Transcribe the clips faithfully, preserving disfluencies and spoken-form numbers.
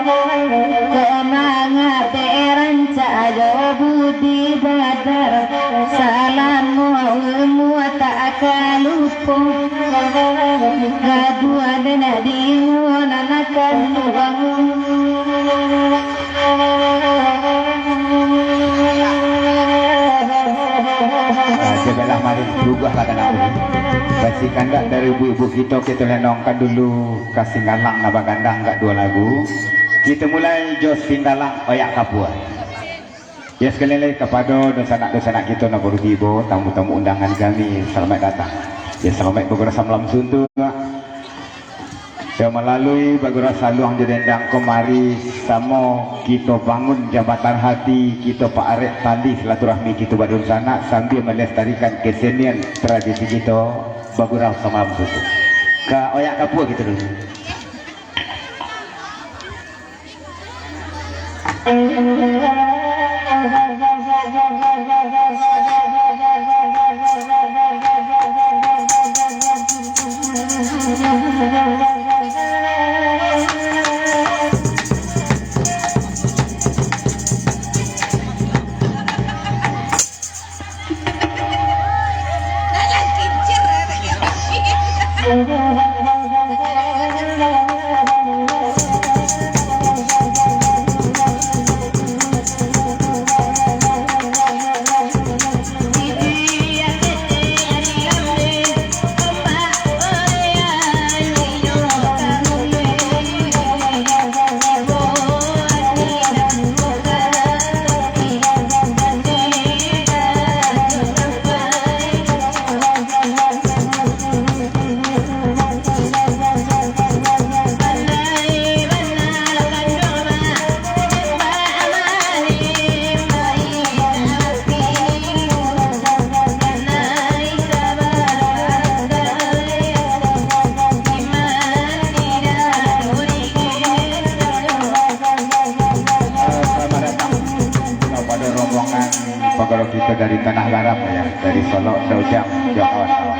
Kok mangabek rancak jo budi badar, salamo umua tak ka lupo. Gadua den nak dingo nan akan dibangun. Ah, cobalah mari, gugahlah ka nak. Basi kandak dari ibu-ibu kito, kito lenongkan dulu ka Singgalang nan bagandang agak duo lagu. Kito mulai jo Singgalang Oyak Kapua. Ya, sakali lai kapado dunsanak-dunsanak kito nan baru tibo, tamu-tamu undangan kami, salamaik datang. Ya, salamaik bagurau malam suntuak. Ya, malalui bagurau saluang jo dendang ko, mari samo kito bangun jambatan hati, kito paarek tali silaturahmi kito badunsanak, sambia malestarikan kesenian tradisi kito bagurau samalam suntuak. Ka Oyak Kapua kito dulu. Selamat datang kapado rombongan pagaro kito dari Tanah Garam, ya, dari Solok, Daujang, jo kawan-kawan.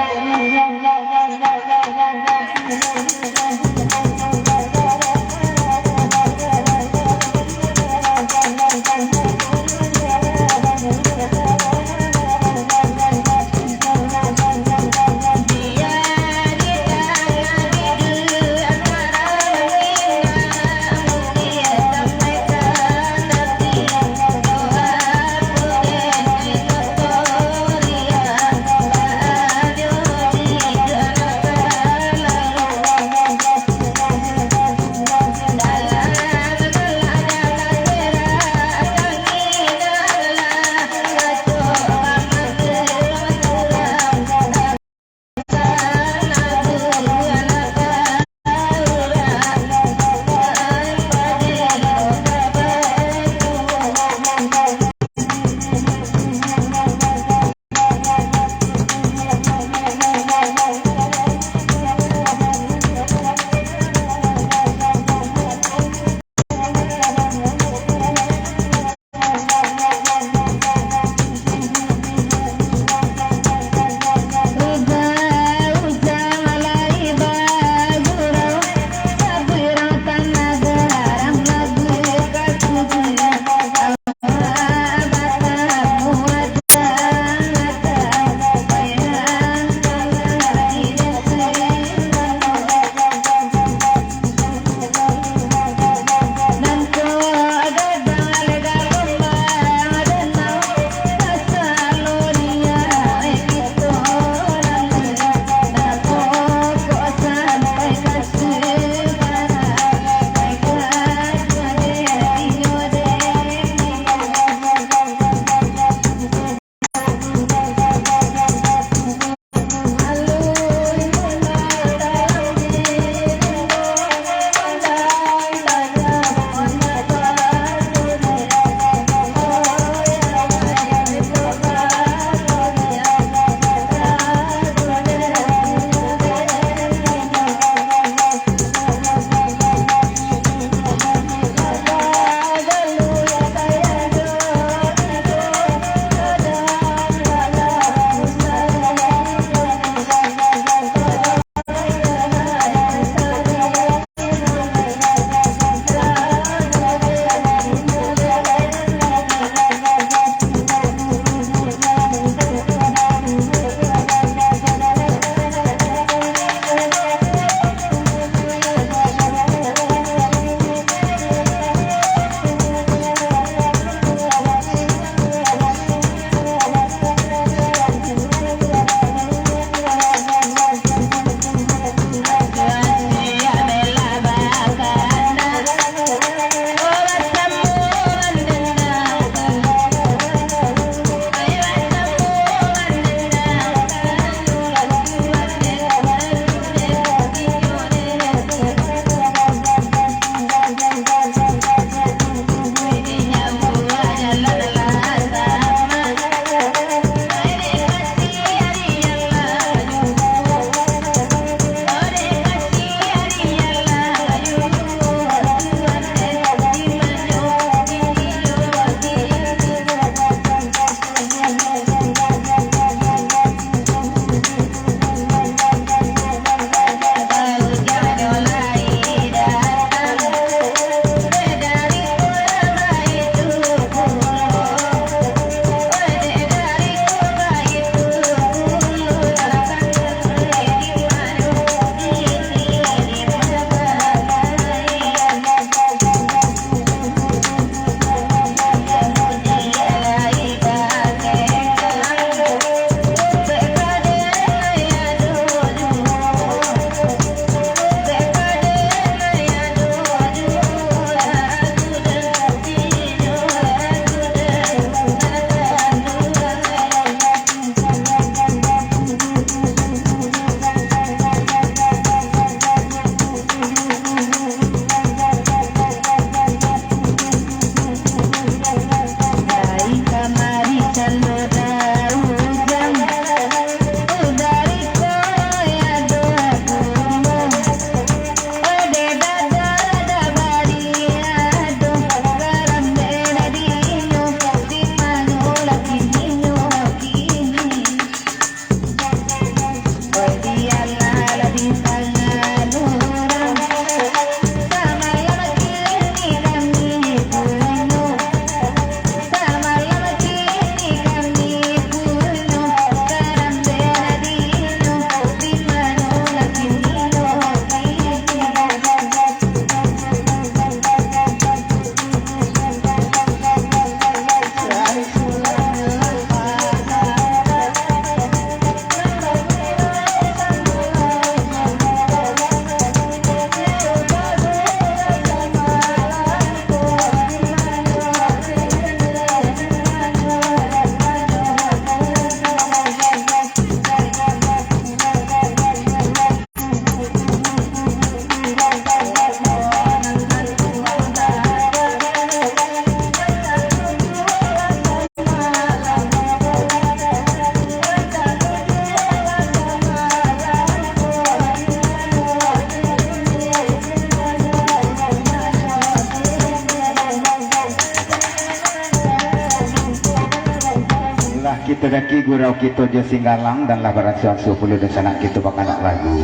Daki gurau kito jo Singgalang, dan lah baransua-ansua pulo dunsanak kito bakanak lagu.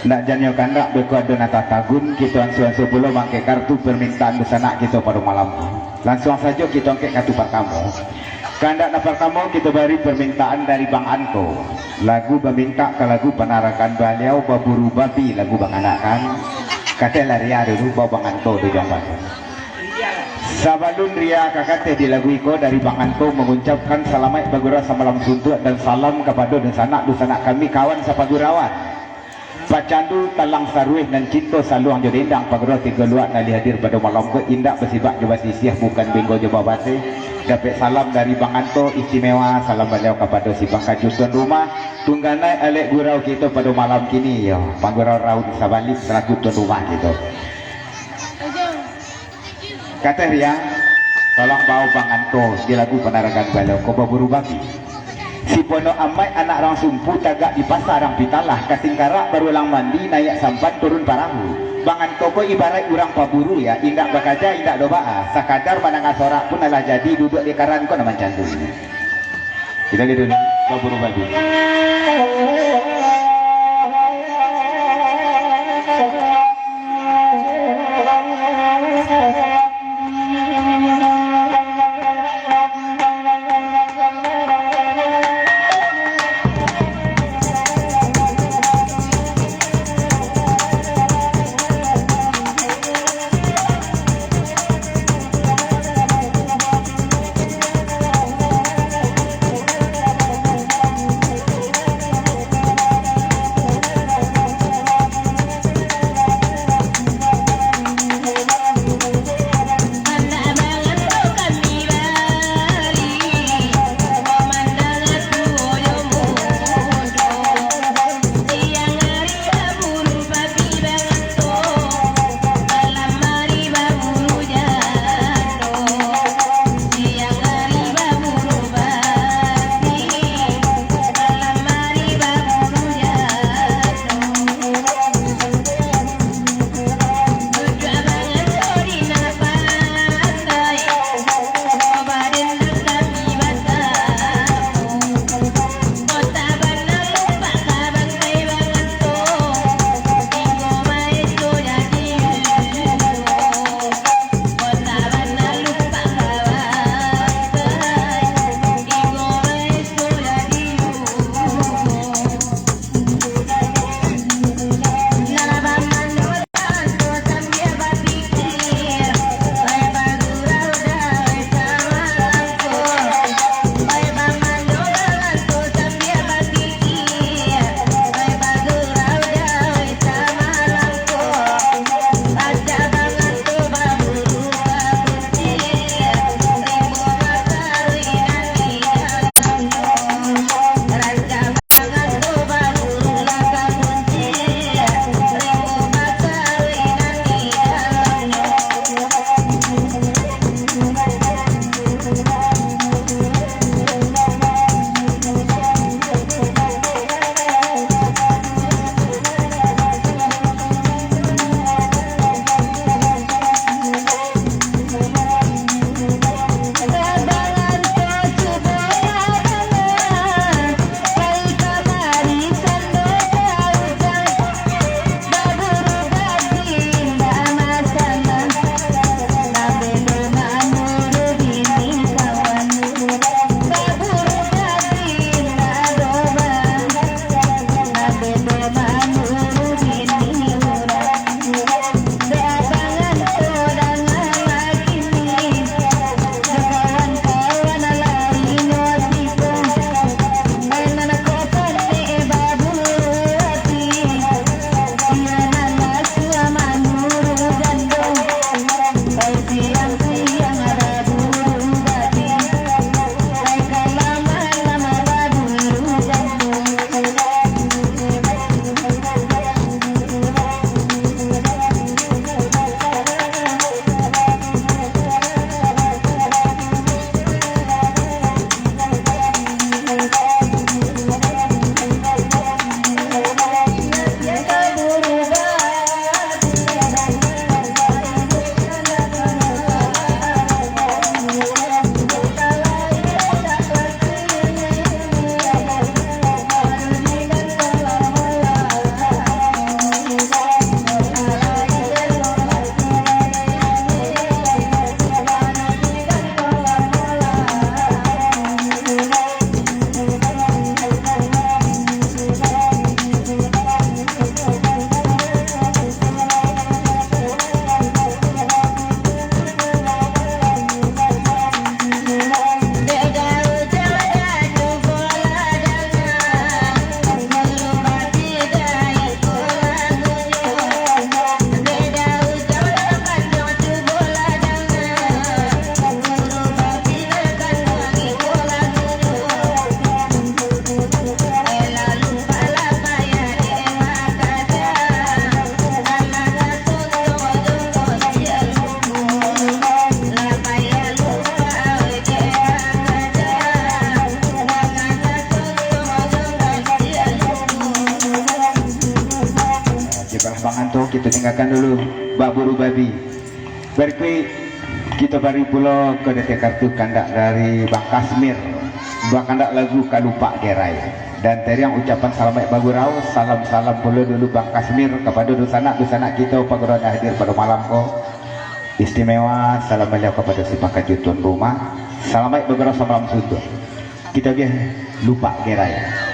Ndak jan nyo kandak beko ado nan tatagun, kito ansua-ansua pulo mangkek kartu permintaan dunsanak kito pado malam ko. Lansuang sajo kito angkek kartu partamo. Kandak nan partamo kito bari permintaan dari Bang Anto. Lagu bamintak ka lagu panarakan baliau baburu babi lagu bakanak kan. Kateh lah ria dulu, bau Bang Anto tu jambang. Sabalun ria ka kateh di lagu iko dari Bang Anto mangucapkan salamaik bagurau samalam suntuak dan salam kapado dunsanak-dunsanak kami kawan sapagurauan. Pacandu talang saruih nan cinto saluang jo dendang pagurau tigo luak nan alih hadir pado malam ko indak basibak jo basisiah bukan benggo jo babaseh. Dapek salam dari Bang Anto istimewa, salam baliau kapado si pangkaju tuan rumah, tungganai alek gurau kito pado malam kini yo, Pangurau Raun Sabalik salaku tuan rumah kito. Kateh ria, tolong bao Bang Anto di lagu panarakan baliau ko baburu babi. Si Pono Amaik anak rang Sumpu tagak di pasa rang Pitalah, ka Singkarak barulang mandi, naiak sampan turun parahu. Bang Anto ko ibaraik urang paburu ya, indak bakaja, indak do baa, sakadar mandanga sorak pun alah jadi, duduak di karan ko nan mancandu. Kita lihat dulu, baburu babi. Tu, kito tinggakan dulu baburu babi. Barikuik, kito bari pulo ka detek kartu kandak dari Bang Kasmir. Bakandak lagu Kalupak Gerai. Dan tariang ucapan salamaik bagurau, salam-salam pulo dulu Bang Kasmir kapado dunsanak-dunsanak kito paguruan nan hadir pado malam ko. Istimewa, salam baliau kapado si pangkajuik tuan rumah. Salamaik bagurau samalam suntuak. Kito agiah Lupak Gerai.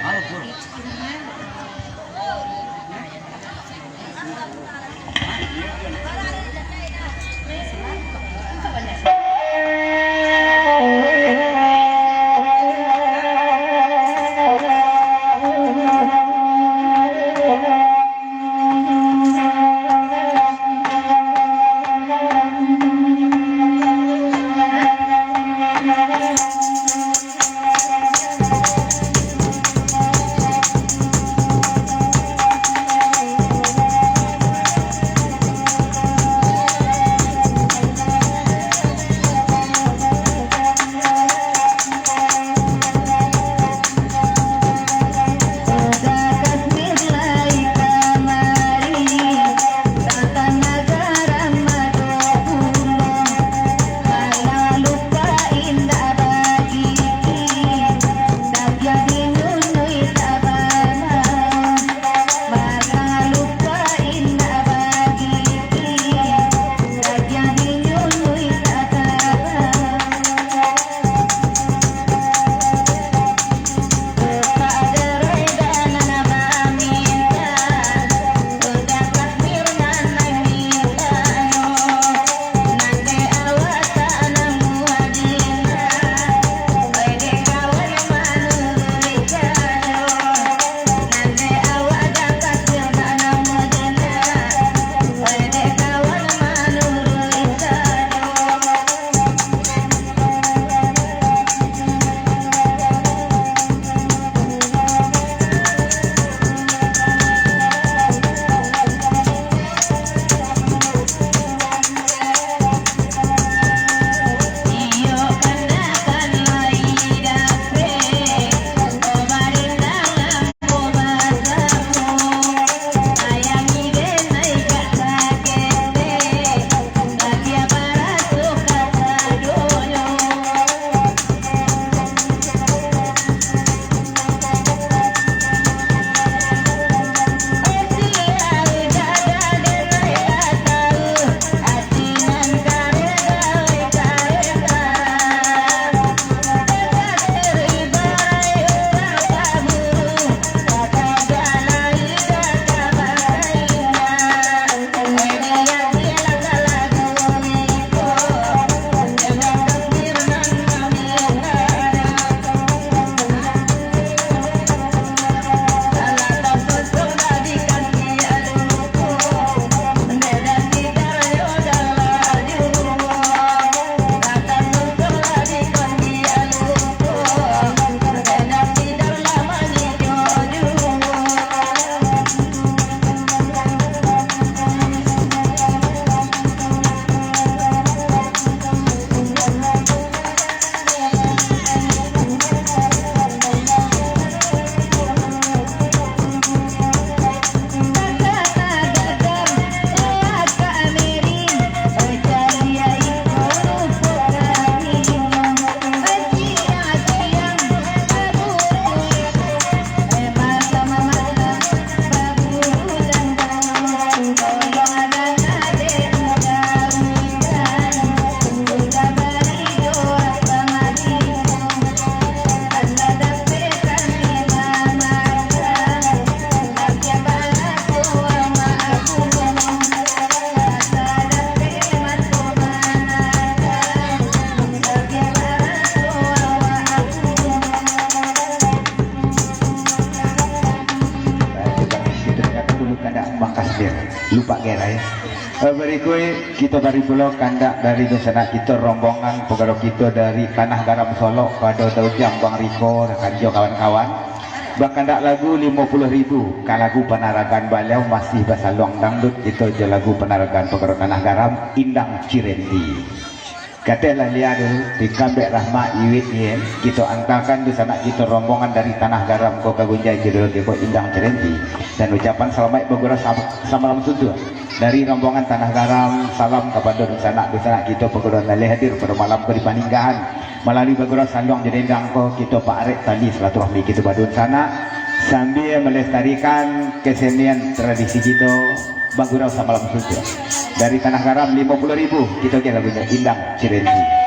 Baik, kita dengarkan dulu kandak Bang Kasmir, Lupak Gerai. Eh, barikuik, kita bari pulo kandak dari dunsanak kita, rombongan pagaro kita dari Tanah Garam Solok, pado daun jambang Riko, rakan jo kawan-kawan. Bakandak lagu limo puluah ribu, ka lagu panaragan baliau masih basaluang dangdut, kita jo lagu panaragan pagaro Tanah Garam, Indang Cirenti. Kateh lah lia dulu, tikam dek Rahma Iwit Yen, kito antakan dunsanak kito rombongan dari Tanah Garam ko ka Gunjai Cidul ko Indang Cirembi. Dan ucapan salamaik bagurau sa-, samalam suntuak. Dari rombongan Tanah Garam, salam kapado dunsanak-dunsanak kito paguruan nan lai hadir pado malam ko di paninggahan. Malalui bagurau saluang jo dendang ko, kito paarek tali silaturahmi kito badunsanak, sambia malestarikan kesenian tradisi kito. Bagurau samalam suntuak. Dari Tanah Garam limo puluah ribu, kito agiah lagunyo Indang Cirembi.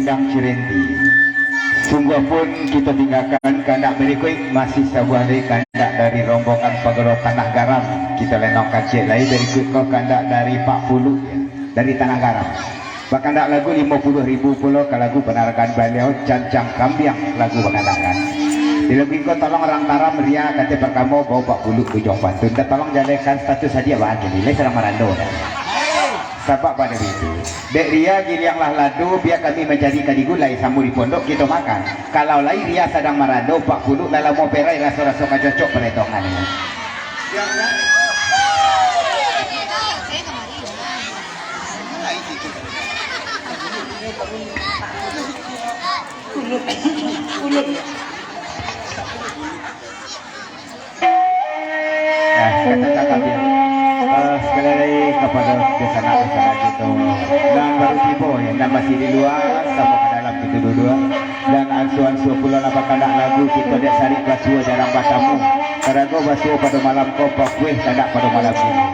Yang Cirembe. Sungguahpun kito tinggakan kandak barikuik, masih sabuah lai kandak dari rombongan Pagodo Tanah Garam. Kito lenong kacek lai barikuik ko kandak dari Pak Puluk, ya, dari Tanah Garam. Bakandak lagu limo puluah ribu pulo ka lagu panarakan baliau, Cancang Kambiang lagu bakandakan. Di lagu iko tolong rang taram ria kate partamo bao Pak Puluk Bujong Pantun. Dan tolong jalekan status hadiah bahan kini, lai sadang marando dah. Sabab pado itu, dek ria giliang lah lado, bia kami mancari kadi gulai, sambuik di pondok kito makan. Kalau lai ria sadang marando, Pak Puluk lah lamo perai, raso-raso ka cocok paretongan ini. Nah, kata cakap dia. Eh, sekali lagi kepada sanak-sanak kito nan baru tibo, ya, nan masih di lua, samo ka dalam kito duduak. Dan ansua-ansua pulo lah bakandak lagu, kito dek sarik basuo jarang batamu. Karago basuo pado malam ko, papueh kandak pado malam kini.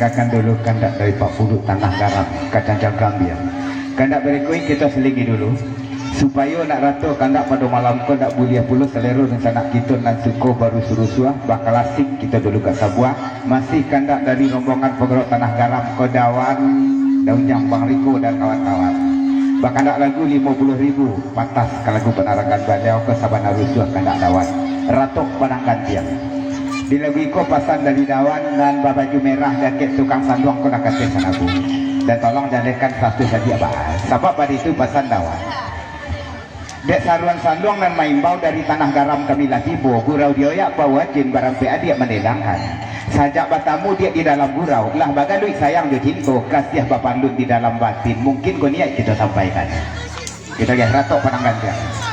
Akan dulu kandak dari Pak Puluak Tanah Garam, Kacang Cangkang Biang. Kandak barikuik kito selingi dulu, supayo nak rato kandak pado malam ko ndak buliah pulo salero dunsanak kito nan suko barusuah-rusuah, bakalasik kito dulu ka sabuah, masih kandak dari rombongan pagaro Tanah Garam ko Dawan, Daun Jambang Riko dan kawan-kawan. Bakandak lagu limo puluah ribu, pantas ka lagu panarakan baliau ko sabana rusuah kandak Dawan. Ratok Padang Gantiang. Di lagu iko pasan dari Dawan nan babaju merah, jakek tukang sanduang ko lah kateh sanabu. Dan tolong jalehkan satu sajiak baal. Sabab baitu pasan Dawan. Dek saruan sanduang nan maimbau dari Tanah Garam kami lah tibo, gurau dioyak bau ajin barampek adiak manelangkan. Sajak batamu diak di dalam gurau, lah bagaluik sayang jo cinto, kasiah bapalun di dalam batin, mungkin ko niaik kito sampaikan. Kito liek Ratok Padang Gantiang.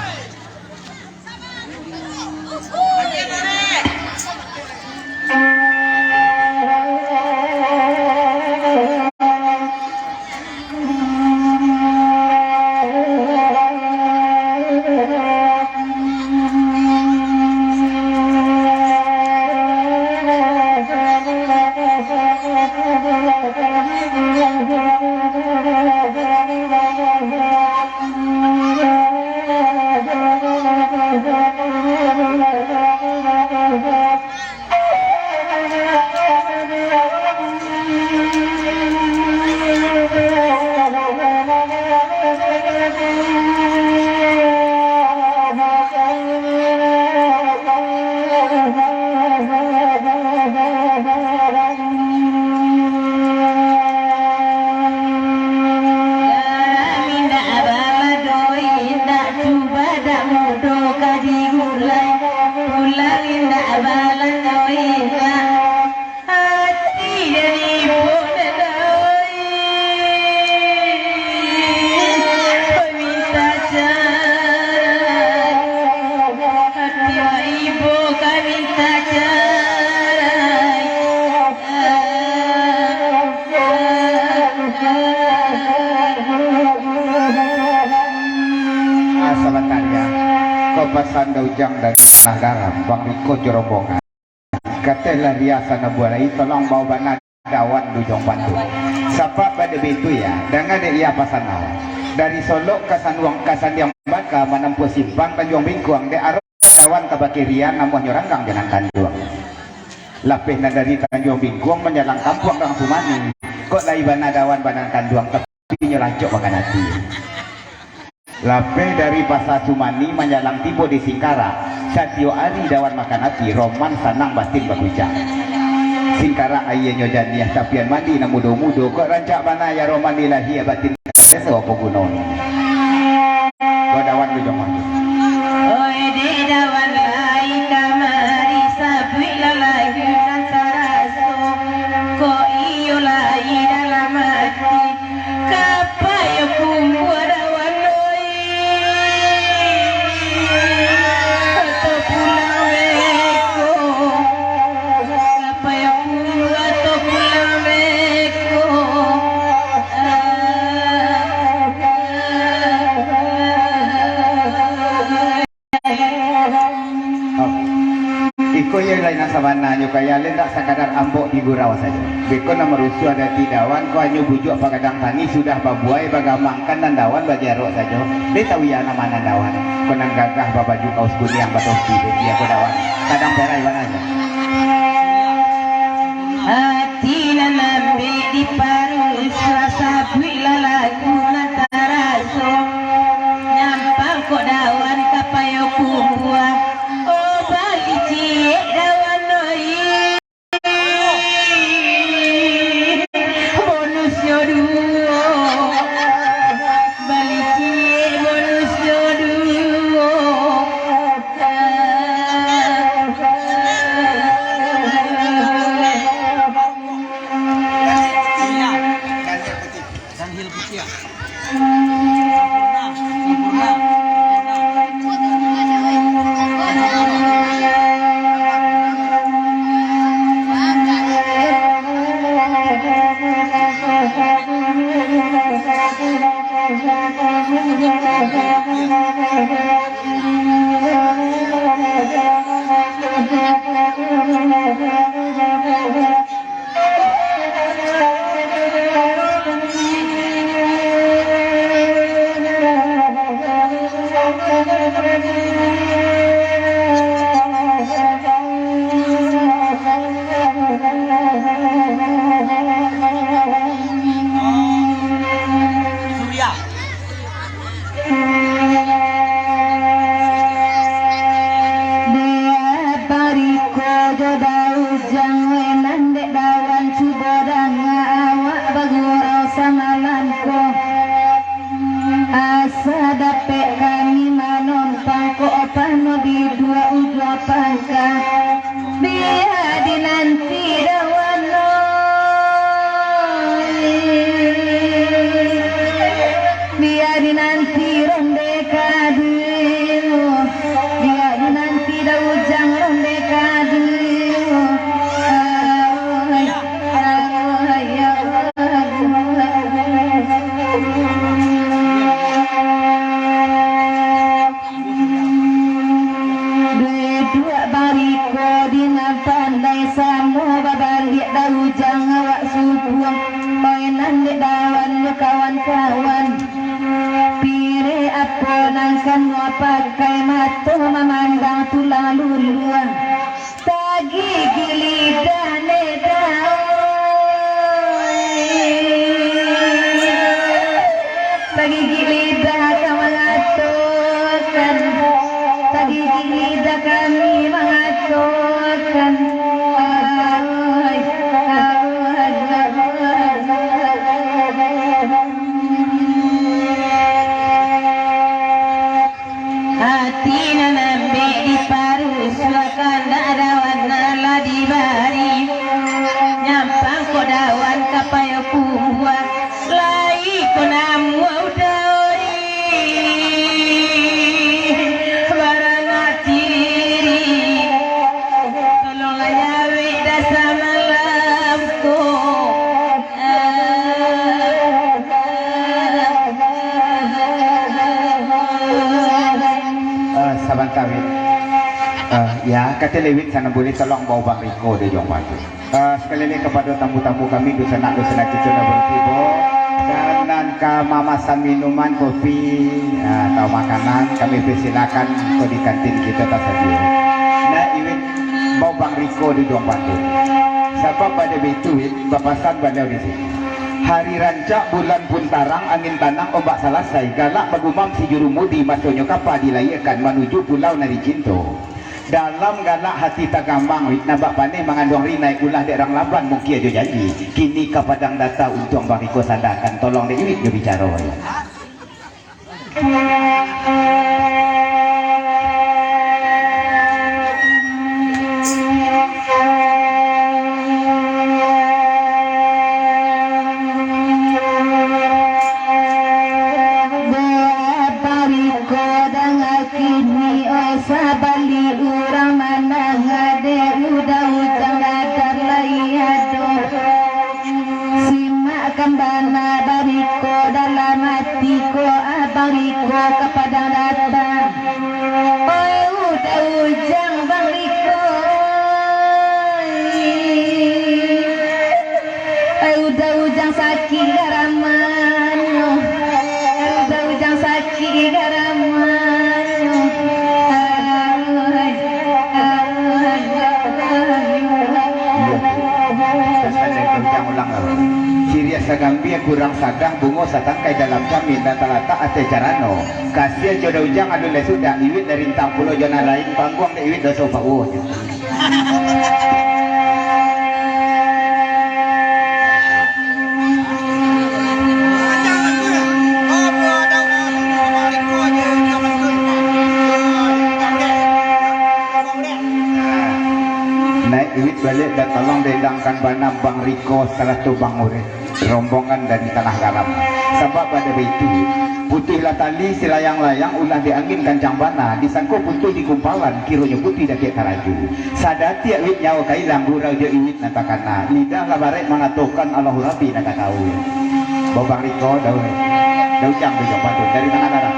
Garam indak baladoi, indak tuba dak mudo ka digulai, pulang indak baladoi, indak ati dari ibu dadoi, paminta carai, ati ibu ka minta carai. Ah, sabanta, ya. Ko pasan Daujang dari Tanah Garam, Bang Riko jo rombongan. Kateh lah riasan buah lai, tolong bao bana Dawan di ujuang pantu. Sabab baitu, ya, danga dek iya pasan awak. Dari Solok ka Sanuang, ka Sandiang Baka, manampuah simpang Tanjuang Bingkuang, dek arok Dawan ka Bakirian, namuahnyo Ranggang jo nan Kanduang. Lapeh nan dari Tanjuang Bingkuang manjalang kampuang Rang Sumani, kok lai bana Dawan bana nan Kanduang, tapi inyo rancak makan ati. Lapeh dari Pasa Sumani manjalang tibo di Singkarak, satiok ari Dawan makan ati, roman sanang batin bakucak. Singkarak aianyo janiah, tapian mandi nan mudo-mudo, kok rancak bana ya roman di lahia batin. Biaso apo gunonyo? Badawan tu jongah tu. Oi, dek Dawan lai kamari, sabuiklah lagu nan taraso. Kok iyo lai dalam ati, kapayo kumbuah Dawan oi. Atau pulang beko. Kapayo kumbuah atau pulang beko. Iko iyo lai nan sabananyo, kaya lai ndak sakadar ampok di gurau sajo. Beko nan marusuah dati Dawan ko hanyo bujuak pagadang tangih sudah babuai bagamangkan nan Dawan bagiarok sajo. Dek tahu iyo namo nan Dawan. Ko nan gagah babaju kaus kuniang batopi dek iyo ko Dawan. Kadang perai bana jo. Ati nan ambek diparusuah, sabuiklah lagu nan taraso. Nyampang kok Dawan kapayo kumbuah, oh, balicik Dawan oi. Bonusnyo duo, balicik bonusnyo duo. pangka, bia dinanti dawan, bia dinanti ronde kadu, bia dinanti da ujang ronde kadu. Duduak bariko di nan pandai, samo babaliak da ujang awak subuang. Oi nan dek dawan jo kawan-kawan, pireh apo nan kano pakai, mato mamandang tulang luluang. Tagigik lidah ne dawan. Tagigik lidah ka mangatokan, tagigik lidah kami mangatokan. Ai, ai, ai, ai. Ati nan ambek diparusuakan, dak dawan nan lah dibari. Nyampang ko dawan ka payo pumbuang, lai ko namuah udoi. Barangati diri, tolonglah nyawik dasa malam ko. Ah, sabanta, Wit. Ah, ya, kata Lewit sana boleh tolong bawa Bang Riko di Jong Batu. Ah, sekali lagi kepada tamu-tamu kami, dunsanak-dunsanak kito nan baru tibo, dan nan ka mamasan minuman, kopi, ah, atau makanan, kami persilakan ko di kantin kito tasadio. Nah, Iwit, bawa Bang Riko di Jong Batu. Sabab pada baitu, Wit, bapasan baliau di siko. Hari rancak, bulan pun tarang, angin tanang, ombak salasai, galak bagumam si jurumudi, masonyo kapa dilayiekan manuju pulau nan dicinto. Dalam galak hati tagamang, Wit, nabak paneh manganduang rinai, ulah dek rang laban mungkia jo janji. Kini ka padang data untuang Bang Riko sandakan, tolong dek Iwit jo bicaro. Bariko danga kini, oi, sabali urang mandanga, dek udah ujang dadar lai ado. Simakkan bana bariko dalam ati ko, ah, bariko ka padang data. Oi, udah ujang Bang Riko. Ai, udah ujang sakik garamannyo. Ai, udah ujang sakik garamannyo. Ai, ai, ai, ai. Iyo, Tu. Sasandai ka ujang ulang lah. Siriah sagambia kurang sadah, bungo satangkai dalam camin, nan talatak ateh carano. Kasian jo da ujang alun lai sudah, Iwit dari rintang pulo jo nan lain, pangguang dek Iwit doso pauwo. Naik Iwit baliak, dan tolong dendangkan bana Bang Riko sarato Bang Urek. Rombongan dari Tanah Garam. Sabab pada baitu, putuihlah tali silayang-layang, ulah di angin kancang bana, disangko putuih di kumpalan, kironyo putuih dakek taraju. Sadatiak Wit nyawo ka ilang, gurau jo Iwit nan takana, lidah lah barek mangatokan Allahu Rabbi nan ka tahu. Bobang Riko, Daud, Daud Jang, Bujang Patut dari Tanah Garam.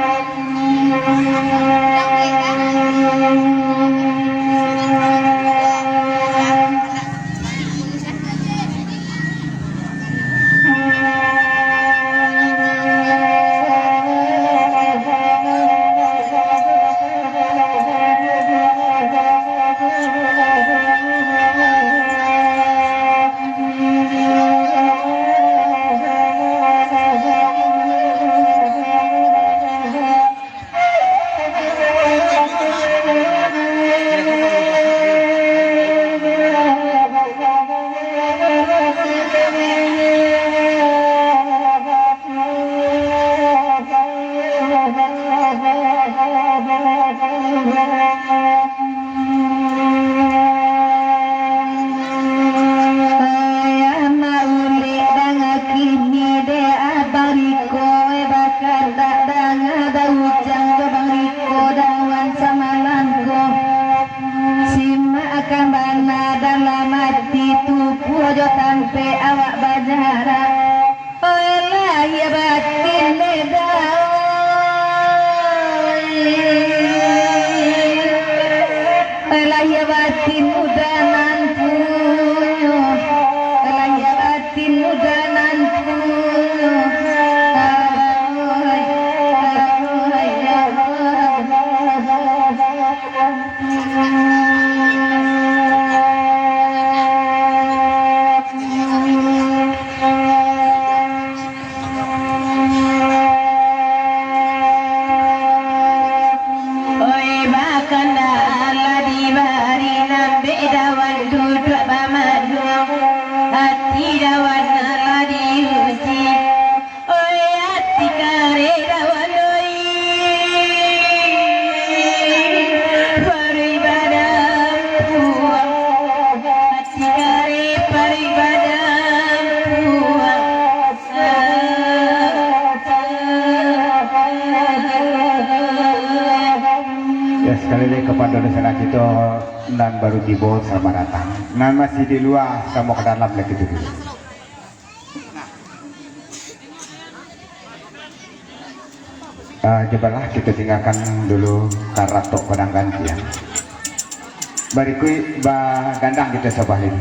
Kapado dunsanak kito nan baru tibo, salamaik datang. Nan masih di lua, samo ka dalam lah kito dulu. Ah, cubolah kito tinggakan dulu karatok padang gantiang. Barikuik bagandang kito sabalun.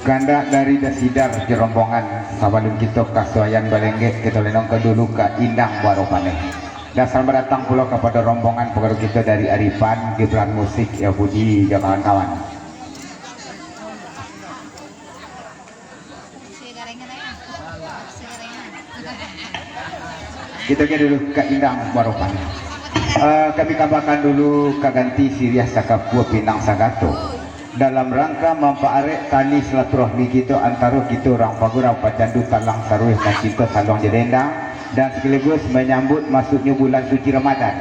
Kandak dari Dasidar jo rombongan, sabalun kito ka Suayan Balenggek, kito lenongkan dulu ka Indang Barupaneh. Dan salamaik datang pulo kapado rombongan pangadu kito dari Aripan, Gibran Musik, Yahudi, jo kawan-kawan. Kito ka dulu ka Indang Barupaneh. Eh, kami kabakan dulu ka ganti siriah sakapua pinang sagato. Dalam rangka mampaarek tali silaturahmi kito antaro kito urang Pagurau Pacandu Talang Saruih Mancinto Saluang jo Dendang, dan sekaligus manyambut masuknyo bulan suci Ramadan.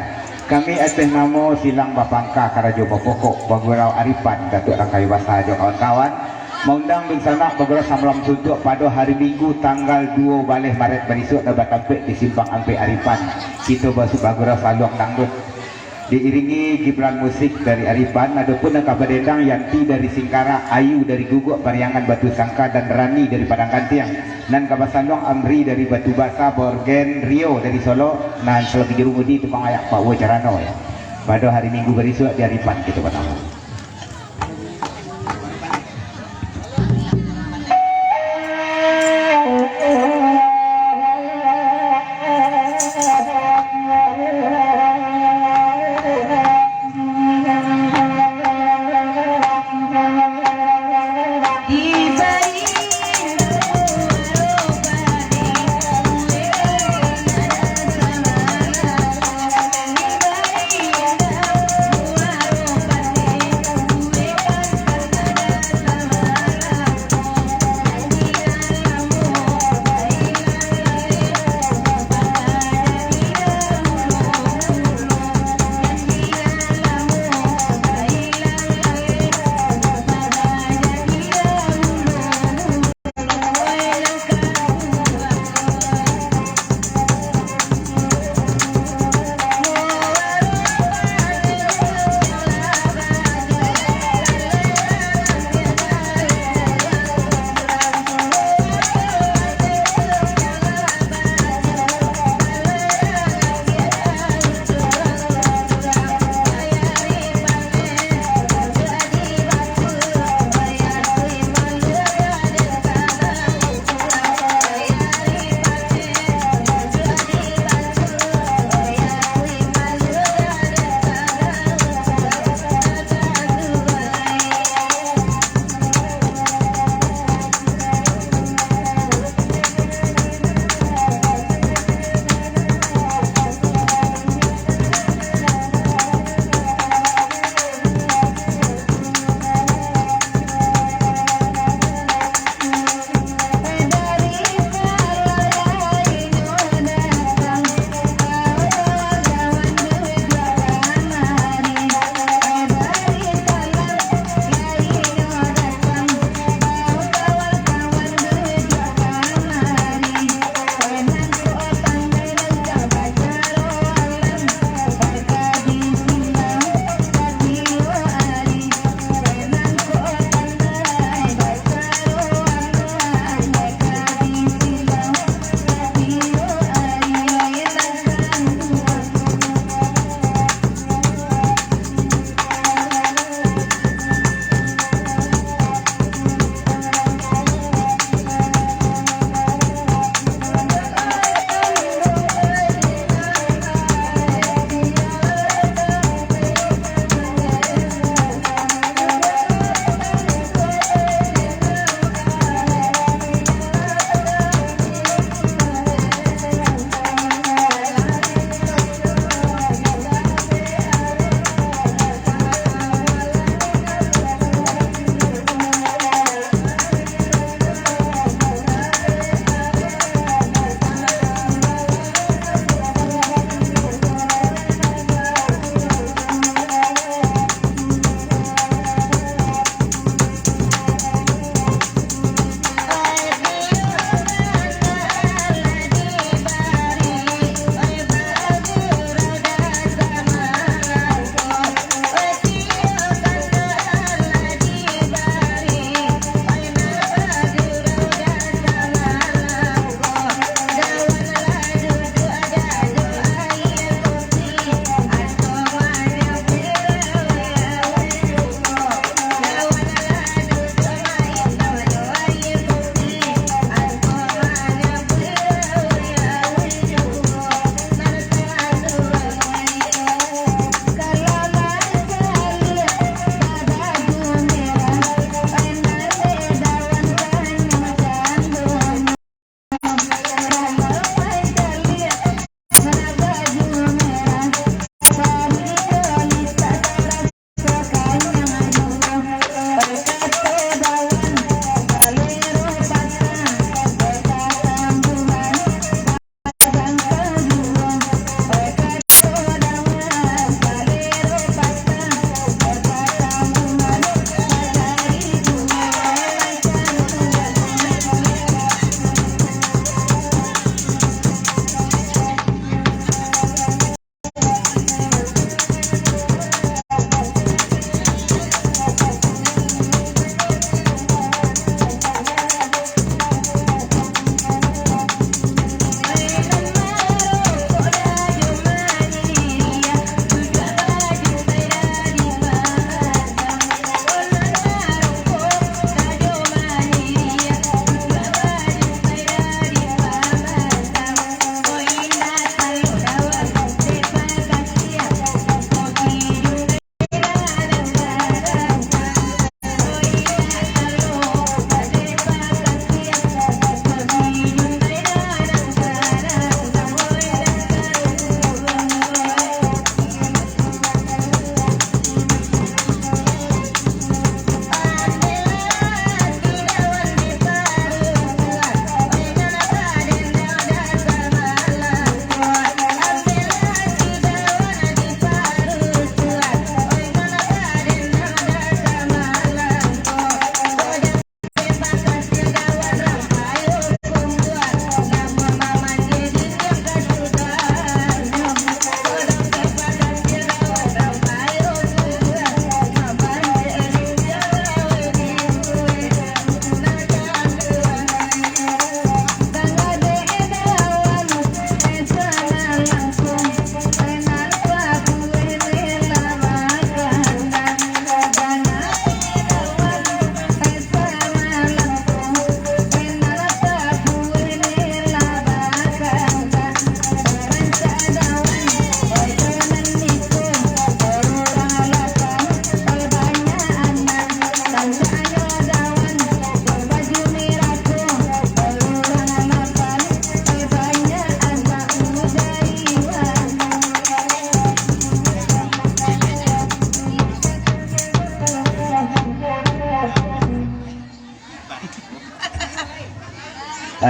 Kami ateh namo silang bapangka karajo bapokok Pagurau Aripan Datuak Rangkayo Basa jo kawan-kawan, maundang dunsanak bagurau samalam suntuak pado hari Minggu tanggal duo baleh Maret barisuak nan batampek di Simpang Ampek Aripan. Kito basu-, bagurau saluang dangdut. Diiringi gibran musik dari Aripan, adopun nan ka badendang Yanti dari Singkarak, Ayu dari Guguak Pariangan Batu Sangka, dan Rani dari Padang Gantiang. Nan ka basaluang Amri dari Batu Basa, Borgen Rio dari Solok, nan salagi juru mudi tu Bang Ayak Pak Wo Carano, ya. Pado hari Minggu barisuak di Aripan kito batemu.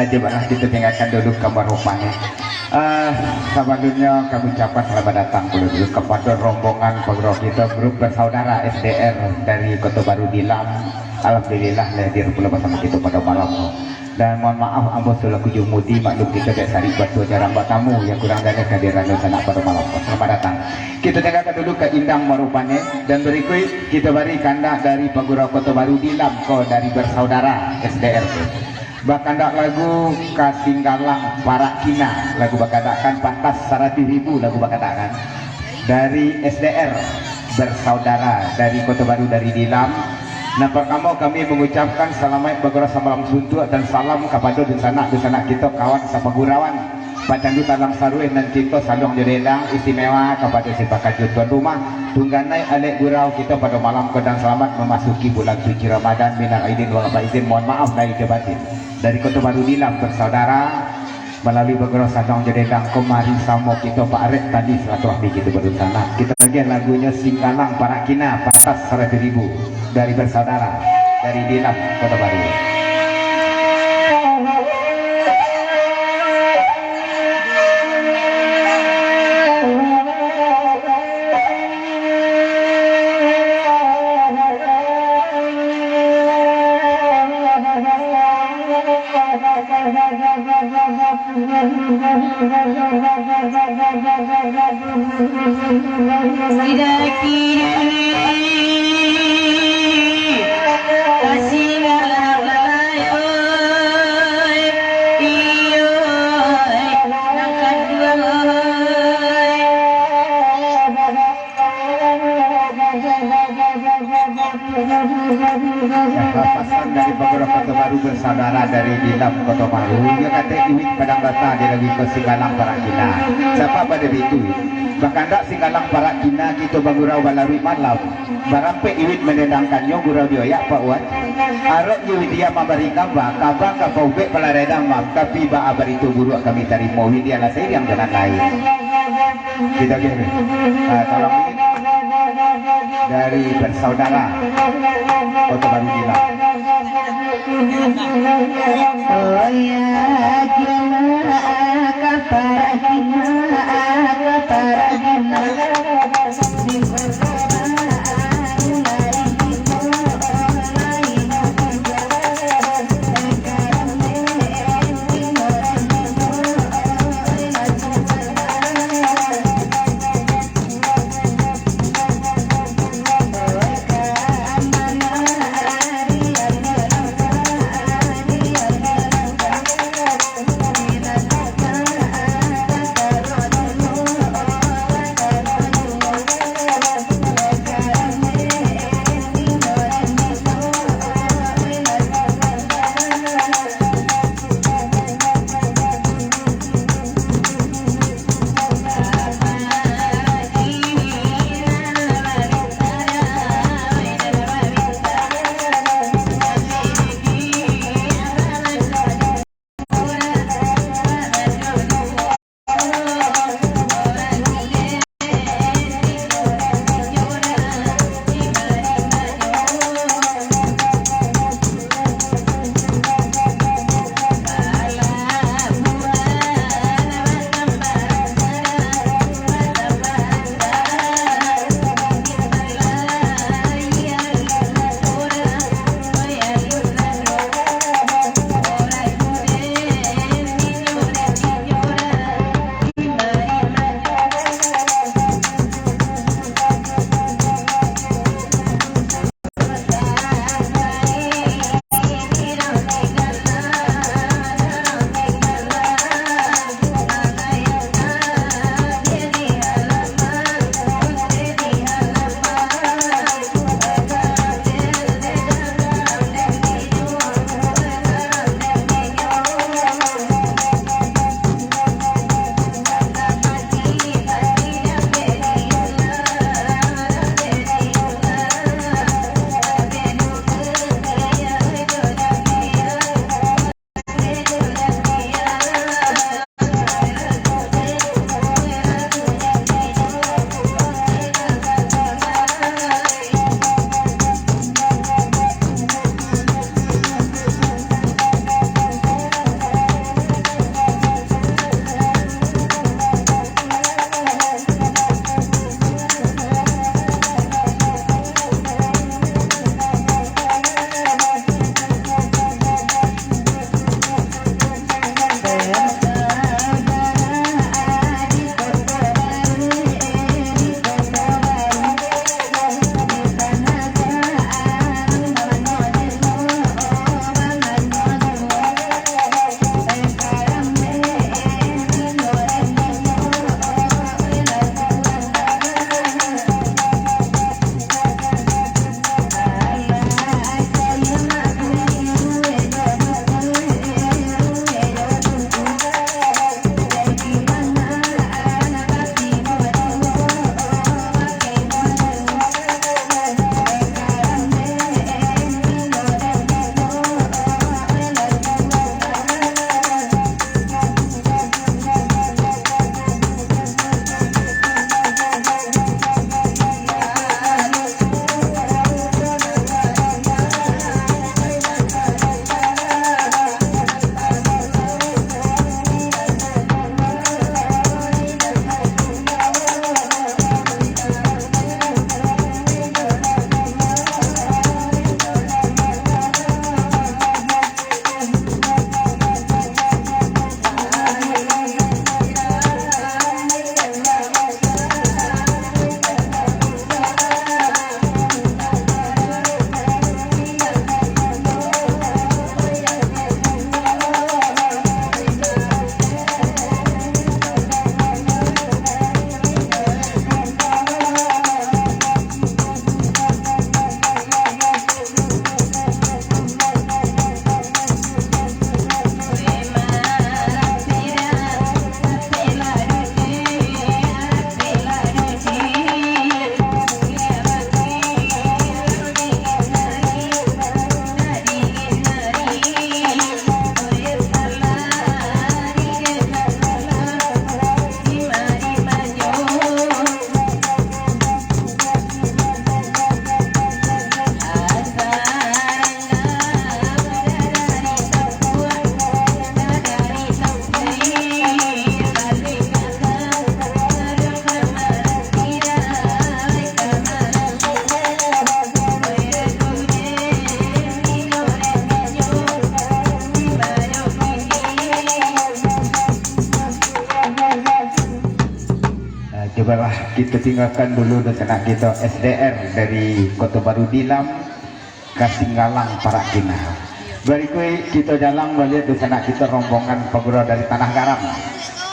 Cubalah kita tinggalkan dulu gambar rupanya. Eh, sebelumnya kami ucapkan selamat datang dulu, dulu kepada rombongan pengurus kita, grup bersaudara S D R dari Kota Baru Dilam. Alhamdulillah, lah hadir pula bersama kita pada malam ni. Dan mohon maaf, ambo selaku jumudi, maklum kita dek sarik batua jarang batamu, yang kurang dari kehadiran sanak pada malam ni. Selamat datang. Kita tinggalkan dulu keindahan marupanya, dan berikut kita bari kandak dari Pagurau Kota Baru Dilam ko dari bersaudara S D R tu. Bakandak lagu Kasinggalang Parak Kina, lagu bakandakkan pantas saratuih ribu, lagu bakandakkan dari S D R bersaudara dari Kota Baru dari Dilam. Nan pertamo kami mengucapkan salamaik bagurau samalam suntuak dan salam kapado dunsanak-dunsanak kito kawan sapagurauan. Pacandu Talang Saruih nan kito saluang jo dedang, istimewa kapado si pakaju tuan rumah, tungganai alek gurau kito pado malam ko, dan salamat mamasuki bulan suci Ramadan, minal aidin wal faizin, mohon maaf lahir jo batin. Dari Kota Baru Dilam bersaudara, malalui bagurau saluang jo dedang ko, mari samo kito paarek tali silaturahmi kito badunsanak. Kito agiah lagunyo Singgalang Parak Kina, pantas saratuih ribu. Dari bersaudara dari Dilam, Kota Baru. Pasan dari Pagurau Kota Baru bersaudara dari Dilam Kota Baru, iyo kato iwit Padang Rata di lagu ko Singgalang Parak Kina. Sapa pado bitu, bakandak Singgalang Parak Kina, kito bagurau balaruik malam, barampek iwit mandedangkannyo gurau di oyak Pak Wan. Arok jo Widya mambari kaba, kaba ka paubek palarai damam, tapi baa barito buruak kami tarimo, Widya lah sairiang jo nan lain. Kita ke, ah, tolong ini dari bersaudara Kota Baru Dilam. Oh ya, kina, ah, kapara, kina, ah, kapara, kina. Cubolah kito tinggakan dulu dunsanak kito S D R dari Koto Baru Dilam, Kasinggalang Parak Kinah. Barikuik kito jalang baliak dunsanak kito rombongan pagurau dari Tanah Garam.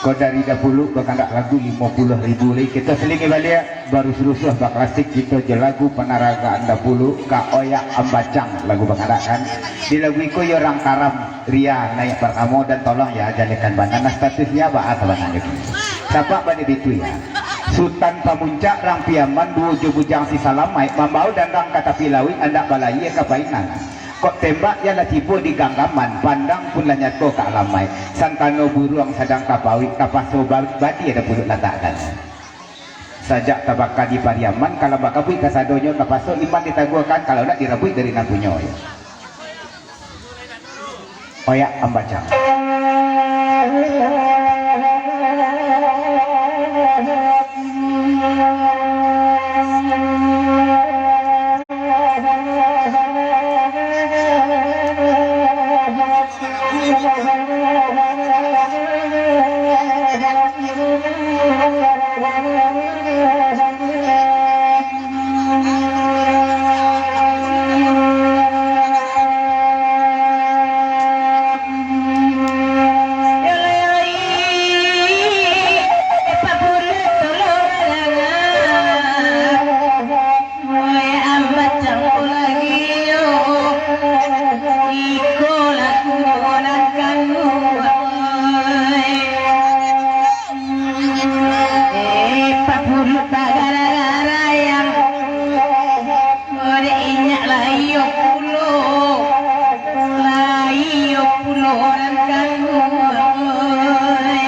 Ko dari dapulu bakandak lagu limo puluah ribu lai kito salingi baliak, barusuah-rusuah baklasik kito jo lagu panaragaan dapulu ka Oyak Ambacang lagu bakandak kan. Di lagu iko iyo rang karam. Ria naiak partamo, dan tolong ya, jalekan bana nah statusnyo baa sabananyo tu. Sabab bana bitu ya. Sutan Pamuncak rang Piaman, duo jo Bujang Si Salamaik, mambao dandang ka tapi lauik, andak balayia ka Painan. Kok tembak yo lah tibo di ganggaman, pandang pun lah nyato ka alamaik. Sangkano buruang sadang tapauik, tapaso ba-, badia dapuluak latakkan. Sajak tabaka di Pariaman, kalau bakabuik kasadonyo, tapaso iman ditaguahkan, kalau ndak dirabuik dari nan punyo. Oyak Ambacang. Oi, Ambacang ko lagi yo, iko lagu nan kaduo, oi. Eh, papuruik bagara-gara yang, dek inyak lah iyo pulo, lah iyo pulo nan kaduo, oi.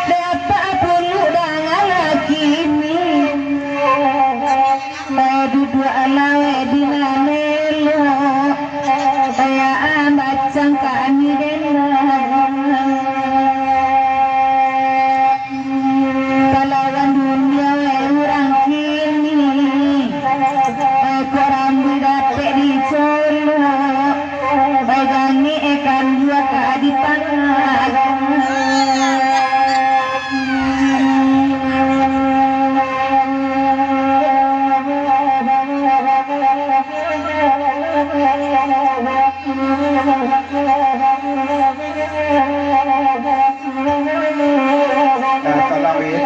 Dapek puluk dangan kini, duduak laweh di nan elok, kayaan bacang kami dengar. Kalawan dunia urang kini, kok rambuik dapek dicolok, bagai jangik ikan dua ka dipangan. Nah, tolong, Wit.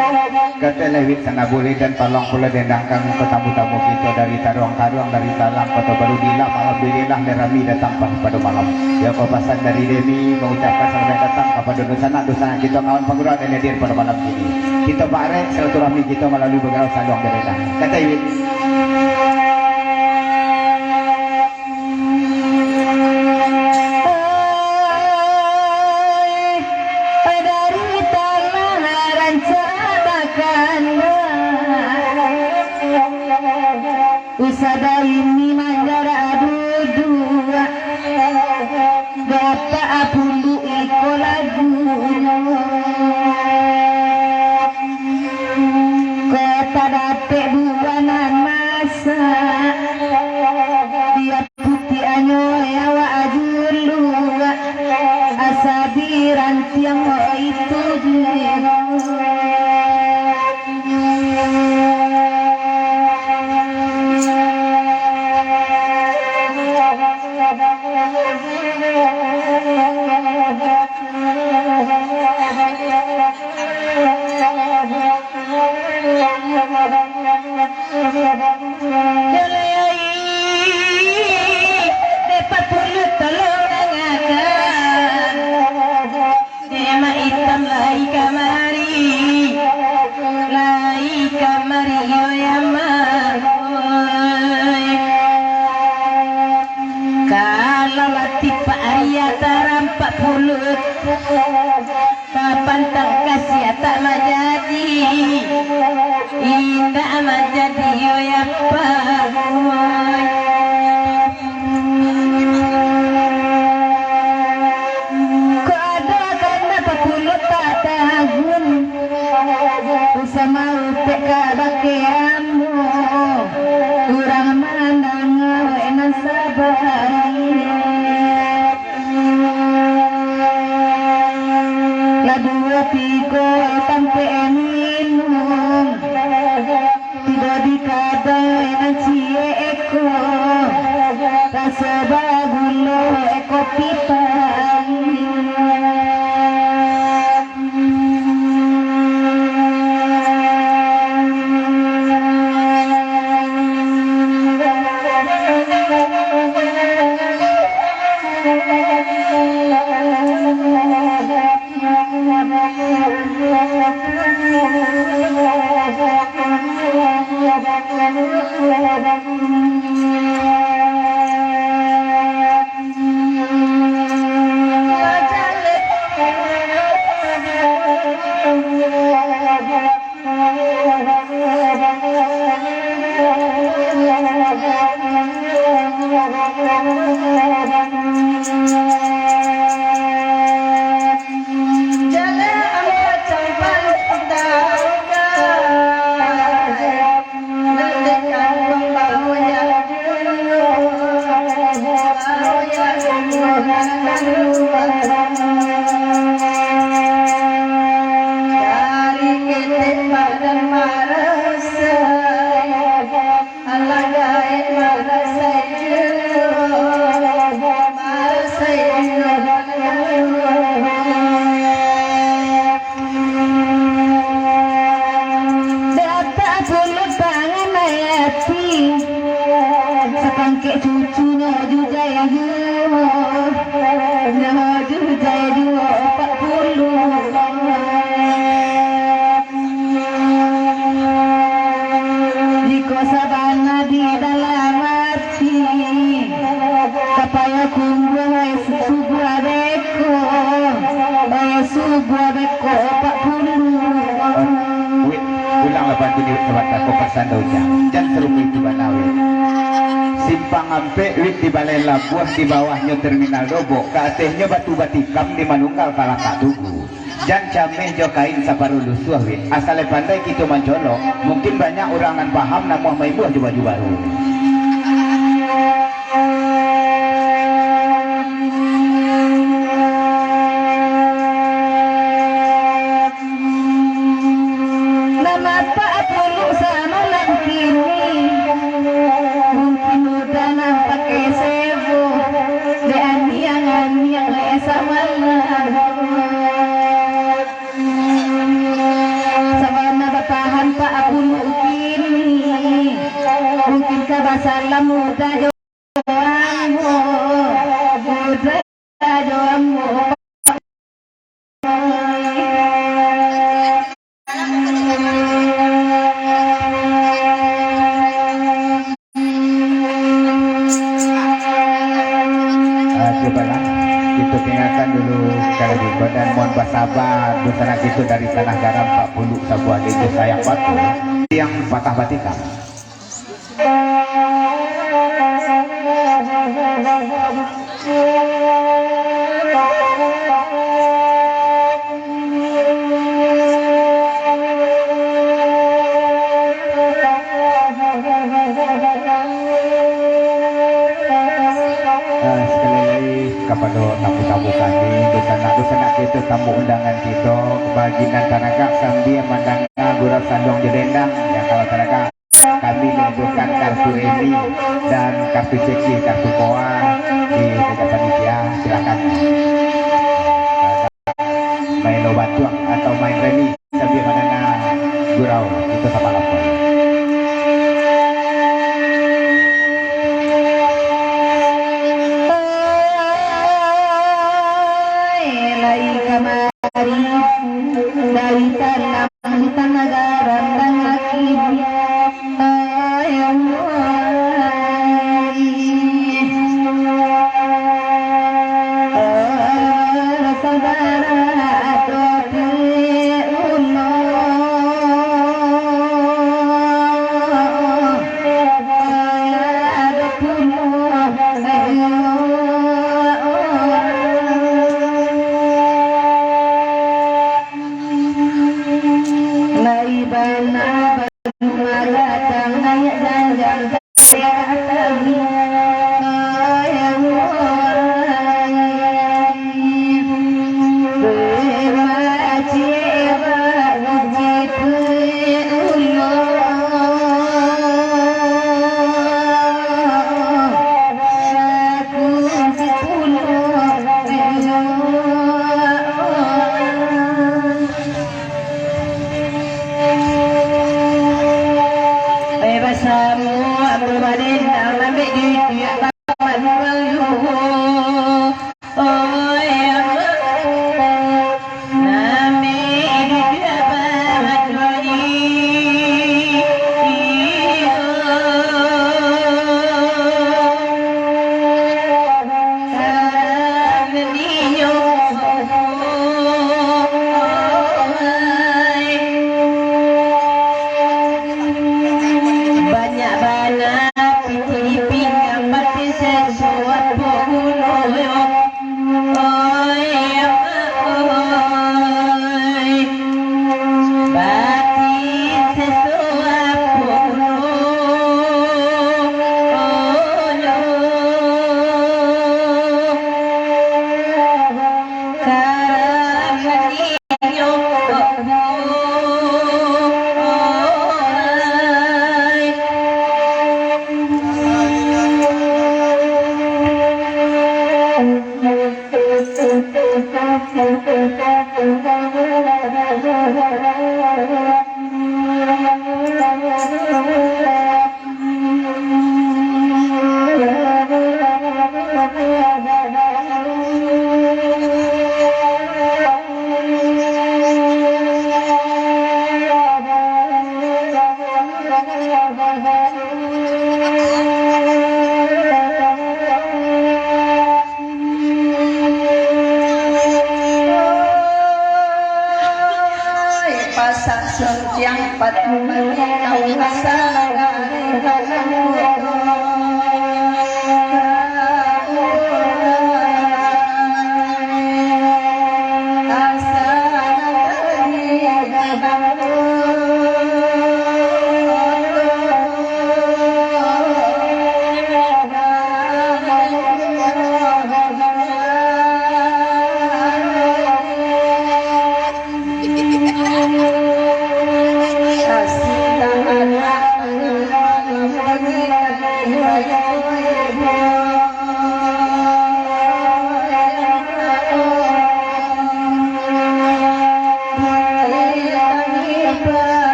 Gatai lai, Wit, sanak buliah, dan tolong pulo diendangkan ka tamu-tamu kito dari Taruang-Taruang, dari Talang, Koto Baru Dilam. Alhamdulillah, lah rami datang pa-, pado malam. Yo ko pasan dari Demi, mangucapkan salamaik datang kapado dunsanak-dunsanak kito, kawan pangurau nan hadir pado malam kini. Kito barek silaturahmi kito malalui bagurau saluang jo randang. Gatai, Wit. Oi, dari tanah rancak bakanda, usada ini manjarak duduak, dapek puluk iko lagunyo. Kok tadapek buah nan masak, biar putiahnyo awak juluak, asa dirantiang itu juo. Jalai, dek patuluih tolong dangakan. Dek Mak Itam lai kamari, lai kamari, oi Amak, oi. Kalau lah tipak ari tarampak puluih, Kapantang kasiah tak manjadi, Tigo tampek minum, tigo di kadai nan ciek eko, raso bagulo eko pitang. Dari ketek badan marasai, alah gaek marasai juo, marasai juo. Dapat puluah tangan ayati, sapangkek cucunyo jujai juo, nyo jujai juo ampek puluah. Jikok sabana di dalam ati, kapalo kumbuah, eh, subuah beko, eh, subuah beko ampek puluah. Wit, pulanglah bantu ni, Wit, sabanta ko pasan dek Ujang. Jan sarupo itu bana, Wit. Simpang ampek, Wit, di balai labuah, di bawahnyo terminal Dobok, ka atehnyo Batu Batikam, di manunggal talatak tugu. Jan cameh jo kain saparuah lusuah, Wit. Asal pandai kito mancolok, mungkin banyak urang nan paham namuah maimbua jo baju baru. Nan apak puluah samo nan kini, mungkin udah nan pakai sewo, dek aniang-aniang lek samalam. Sabana batahan apak puluah kini, mungkin ka basalam udah jo ambo, udah jo ambo. Ah, cubolah, kito tinggakan dulu sakali lagi ko, dan mohon basaba, dunsanak kito dari Tanah Garam, ampek puluah sabuah lejah sayang batu, yang patah batikam. Ah, sakali lai kapado tamu-tamu kami, dunsanak-dunsanak kito, tamu undangan kito, bagi nan tagak sambia mandanga gurau saluang jo dendang, yang kalau tagak. Kami menyediakan kartu remi dan kartu ceki, kartu koa di meja panitia. Silakan. Maelo batuang atau main remi sambil mandanga gurau kito samalam. Lai kamari dari tanah Tanah Garam, tanah Kidal. Saudara ado pulo, ado pulo. Lai bana baju magadang, ayak janjang.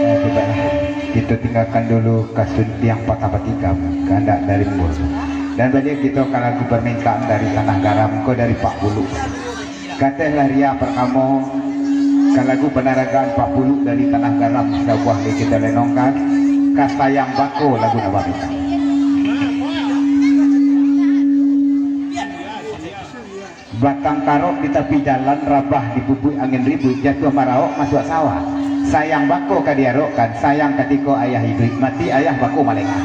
Nah, cobalah. Kita tinggalkan dulu kasuntiang patah patikam, kandak dari embun. Dan baliak kita ka lagu permintaan dari Tanah Garam ko dari Pak Pulu. Katehlah ria partamo, ka lagu panaragaan Pak Pulu dari Tanah Garam, sabuah lai kita lenongkan, ka Sayang Bako lagu nan baminta. Batang karok di tapi jalan, rabah dipupuik angin ribuik, jatuah maraok masuak sawah. Sayang bako ka diarokkan, sayang katiko ayah iduik, mati ayah bako malengah.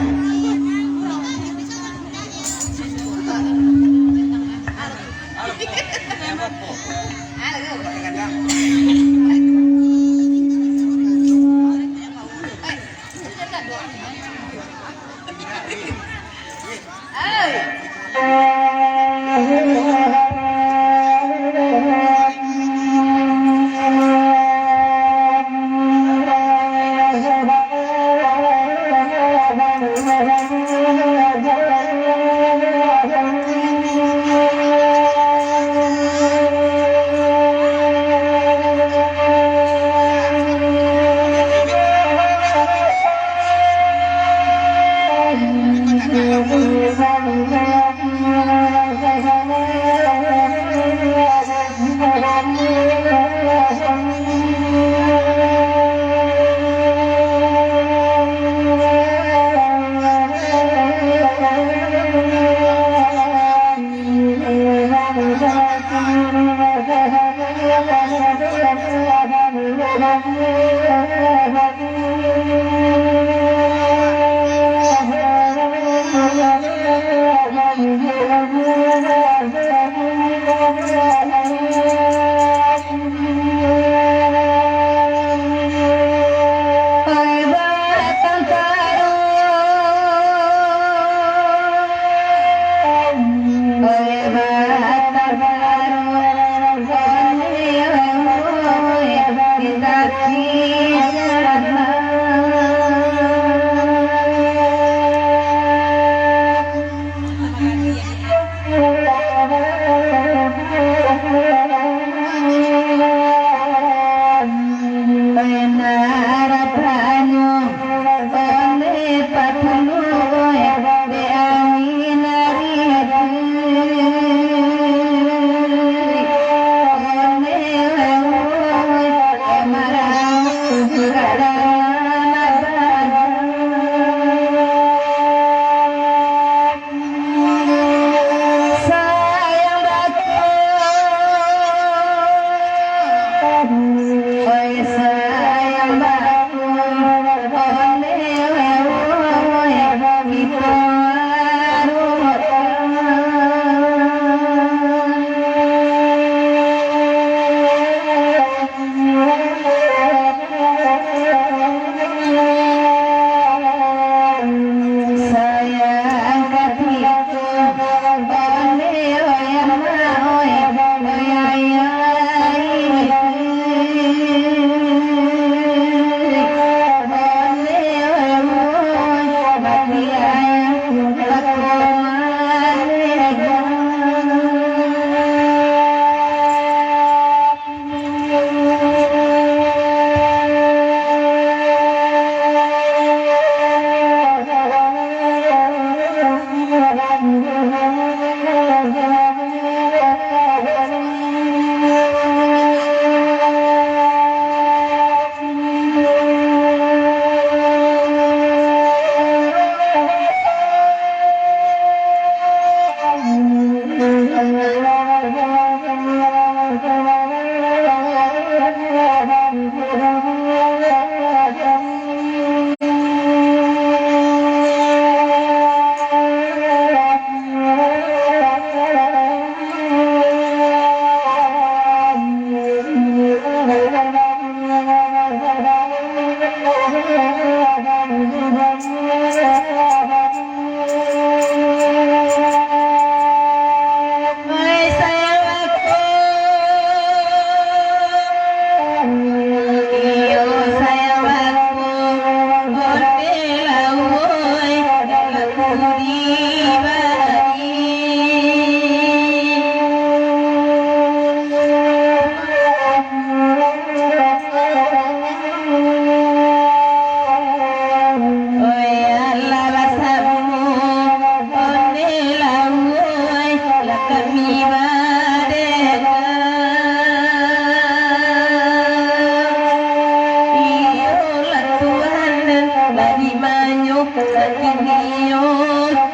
Iyolah Tuhan nan lah dimanyo, nan kini yo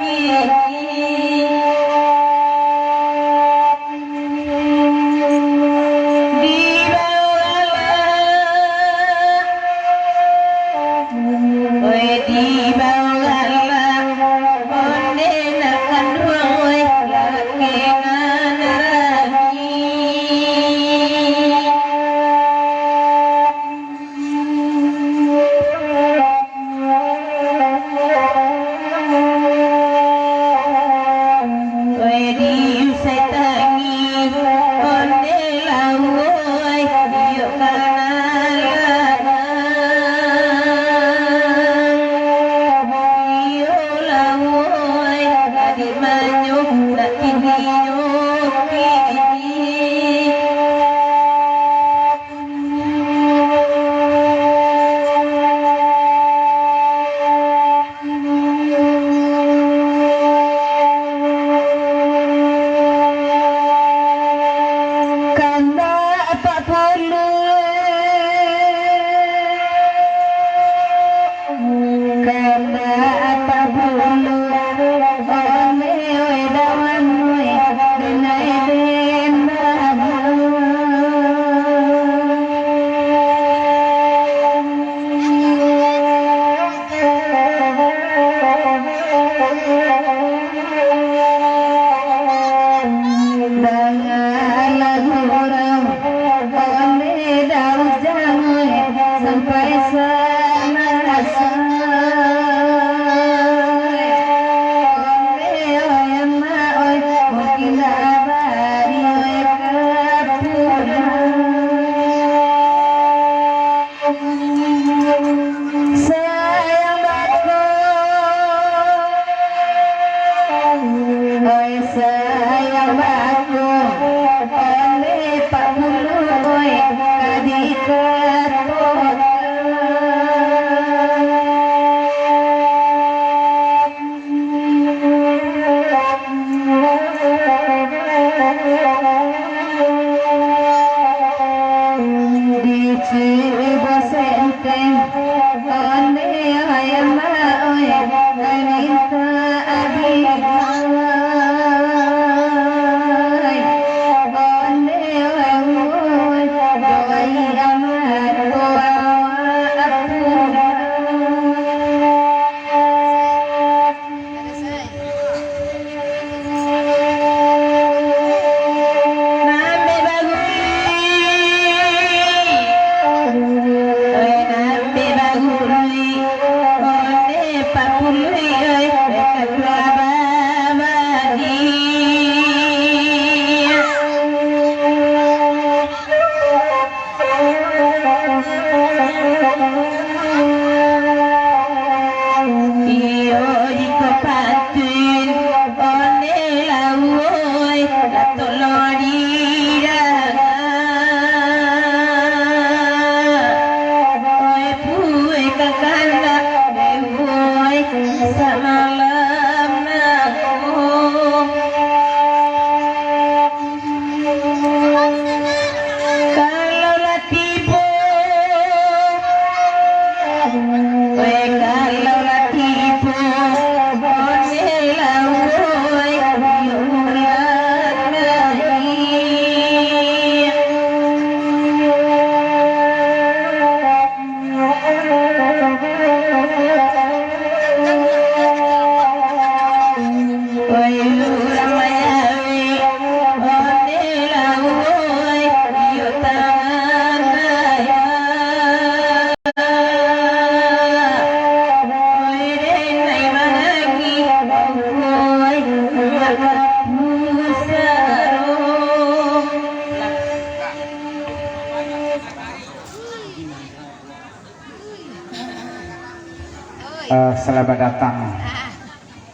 kini. Dibawalah, oi, dibawalah, ondeh nan kanduang, oi, lakeh nan ragih. Oi, di usai tangi, ondeh lauak, oi, iyo kana ladang. Iyo lauak, oi, ka dimanyo, nak kini yo kini. Kandak apak puluah, kandak apak puluah, ondeh oi dawan oi, denai den dawan. Dangalah urang, ondeh Daud Jamil sampai salasai. Ondeh oi amak oi, mungkin lah bari oi ka pulang. Sayang bako, oi sayang bako, ondeh apak puluah, oi, ka dikatokan. Dicik basenteng, ondeh oi amak oi, ka mintak abih lai. Ondeh oi, oi, doi amak ko awak pulang. Nambek baguli, oi, nambek baguli, ondeh apak puluah, oi, dek katua babadi. Iyo, jikok patuik, ondeh lauak oi, latok lo didagang. Oi, puih ka kandak, oi, samalam nangko. Kalau lah tibo, weh, kalau lah tibo, ondeh lauak, weh, yo ulang lai. Eh, selamat datang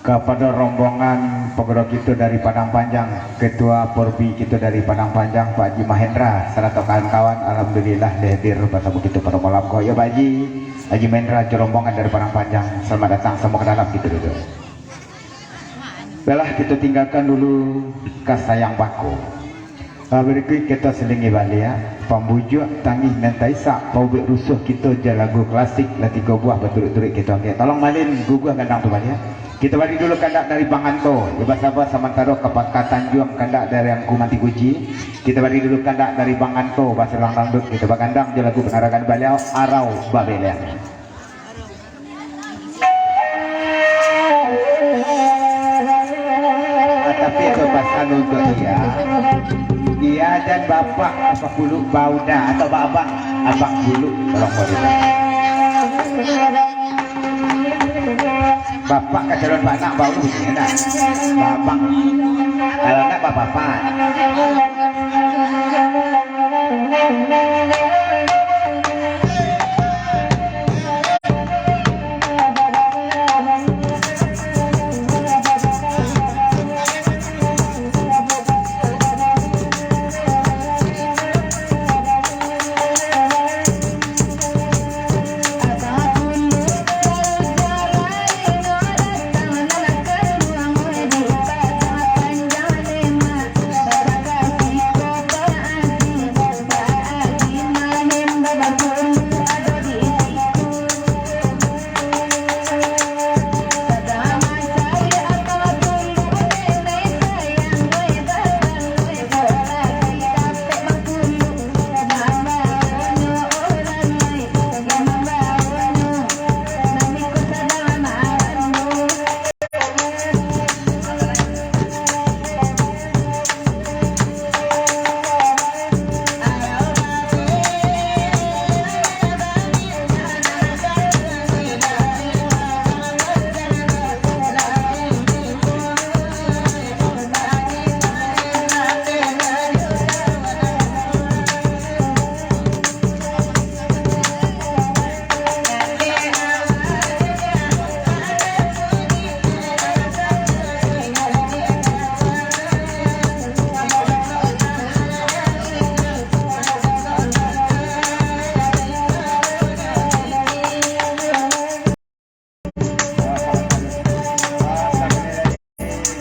kepada rombongan penggerak kita dari Padang Panjang, Ketua Porbi kita dari Padang Panjang, Pak Haji Mahendra, serta kawan-kawan, alhamdulillah, lah hadir bersama kita pada malam ko. Ya, Pak Haji, Haji Mahendra, rombongan dari Padang Panjang, selamat datang, sama ke dalam kita duduk. Baiklah, kito tinggakan dulu kasayang bako. Ah, barikuik kito salingi baliak, pambujuak tangih nan taisak, paubek rusuah kito jo lagu klasik, lah tigo buah baturuik-turuik kito angkek. Tolong malin guguah gandang tu baliak. Kito bari dulu kandak dari Bang Anto, jo basaba samantaro ka Paka Tanjuang kandak dari Angku Manti Guci. Kito bari dulu kandak dari Bang Anto, basaluang dangdut, kito bagandang jo lagu panaragan baliau, Arau Babeleng. Ah, tapi ado pasan untuak Iya. Iya jan bapak, bapak puluk bauda atau babang, abang puluk, tolong bauda. Bapak ka calon banak baru ni, nak. Babang. Kalau nak bapapat.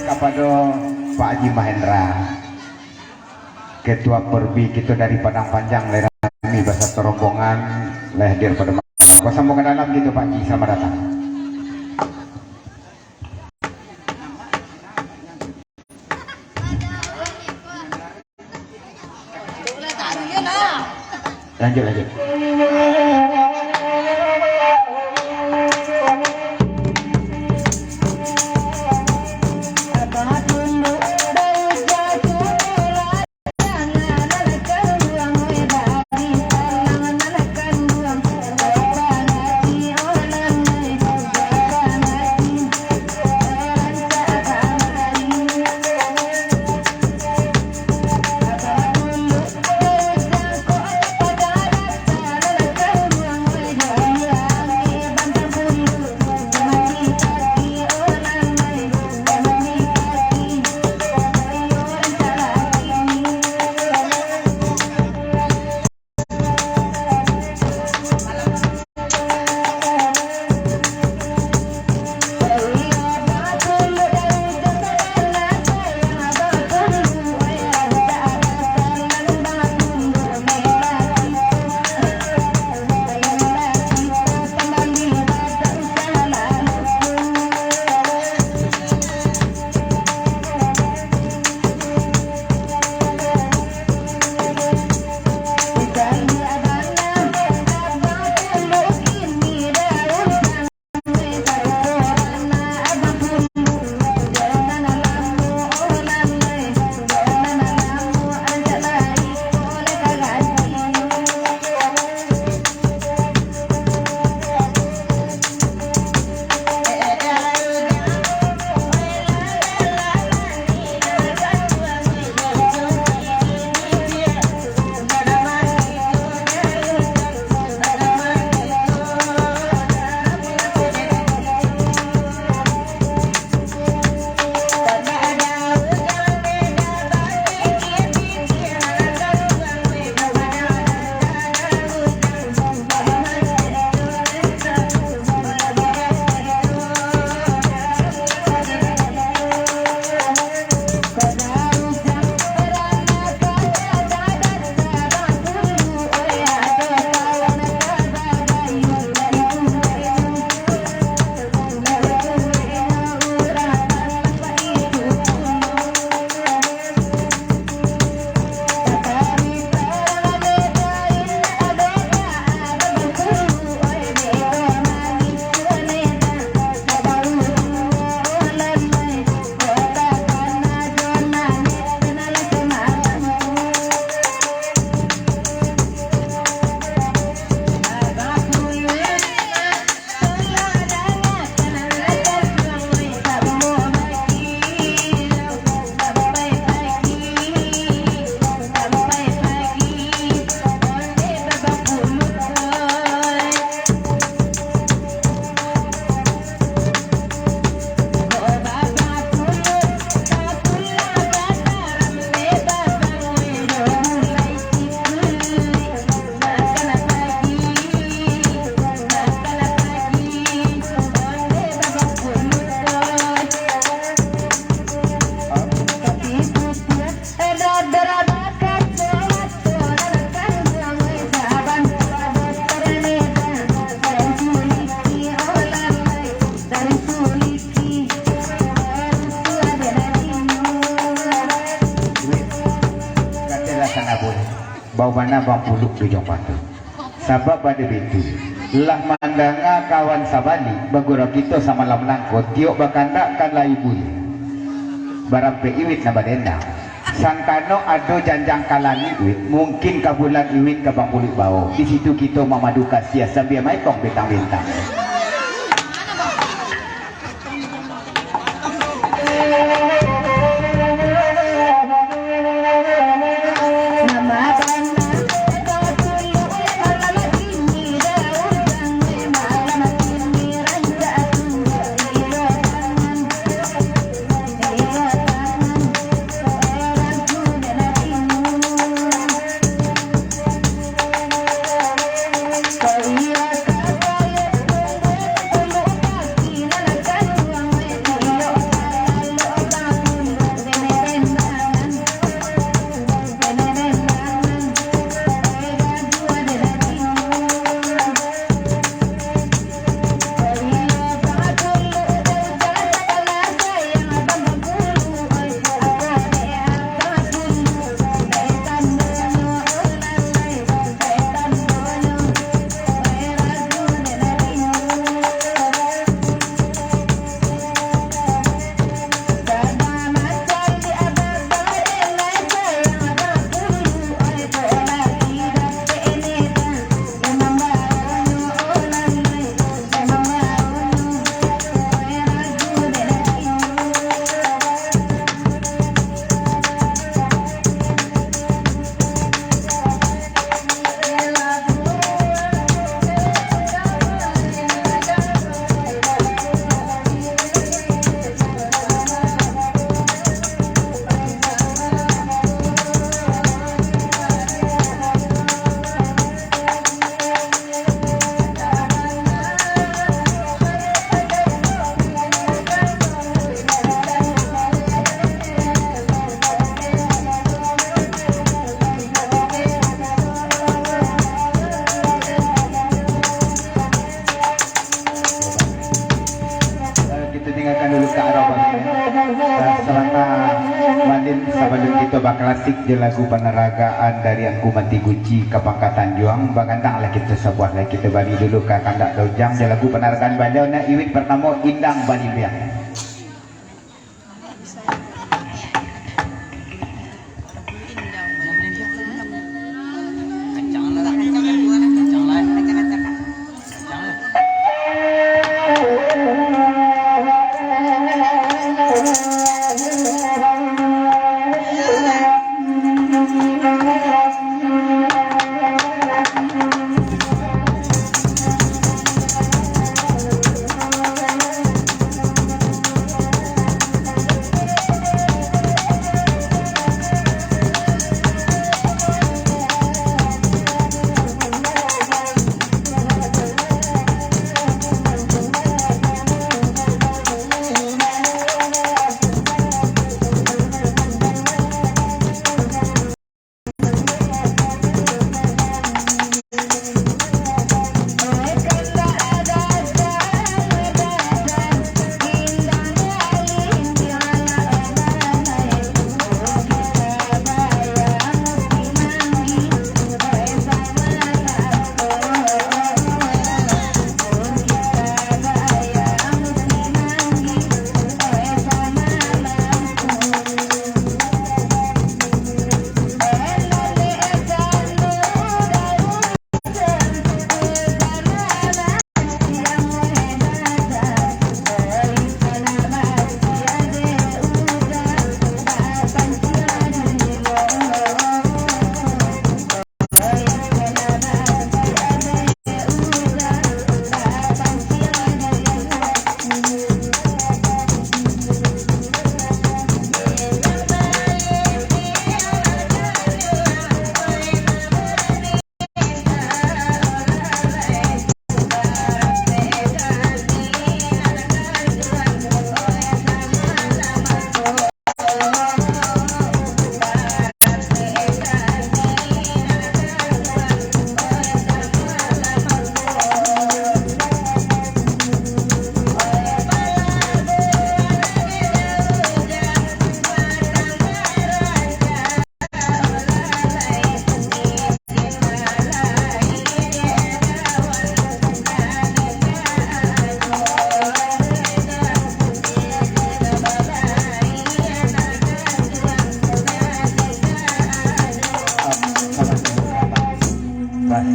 Kapado Pak Haji Mahendra, Ketua Perbi kito dari Padang Panjang, lai rami basato rombongan, lai hadir pado malam. Basamo ka dalam kito, Pak Haji, selamat datang. Lanjut, lanjut. Abuih, baa bana Bang Puluk tu jo Bang Pandu. Sabab pado baitu, lah mandanga kawan sabalik, bagurau kito samalam nangko, tiok bakandak kan lai buliah. Barampek iwit nan badendang. Sangkano ado janjang ka langik iwit, mungkin ka bulan iwit ka Bang Puluk bao. Di situ kito mamadu kasiah sambia maetong bintang-bintang. Eh, kita dengarkan dulu Kak Arau Bang. Eh, serta Malin, sebelum kita berklasik di lagu peneragaan dari Angku Mati Guci Kapangkatan Juang, bagandanglah kita sebuah lagi, kita bari dulu ka kandak Dojang di lagu peneragaan baliau, nak iwit pertama Indang Balimbiang.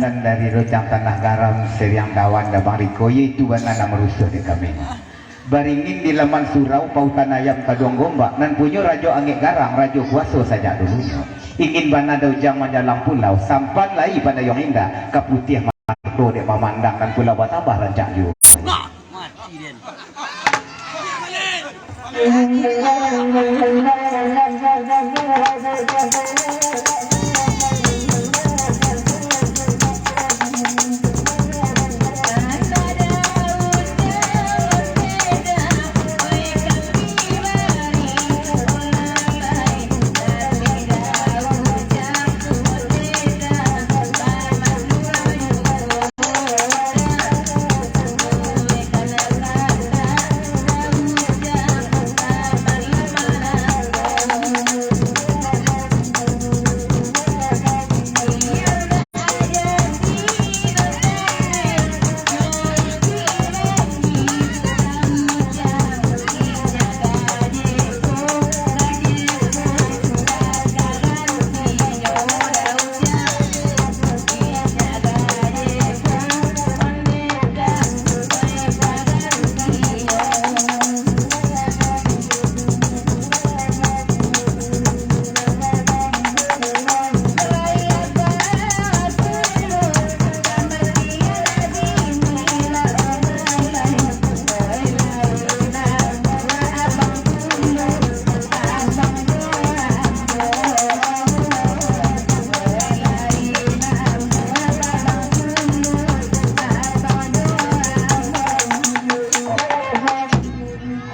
dari Rojang Tanah Garam, Seriang Dawan, Dabang Riko, iyo itu bana nan marusuah dek kami. Baringin di laman surau, pautan ayam kaduang gombak, nan punyo Rajo Angek Garang, Rajo Kuaso sajak dulunyo. Ingin bana da Ujang manjalang pulau, sampan lai pandayuang indak, ka putiah mato dek mamandang, nan pulau batambah rancak juo.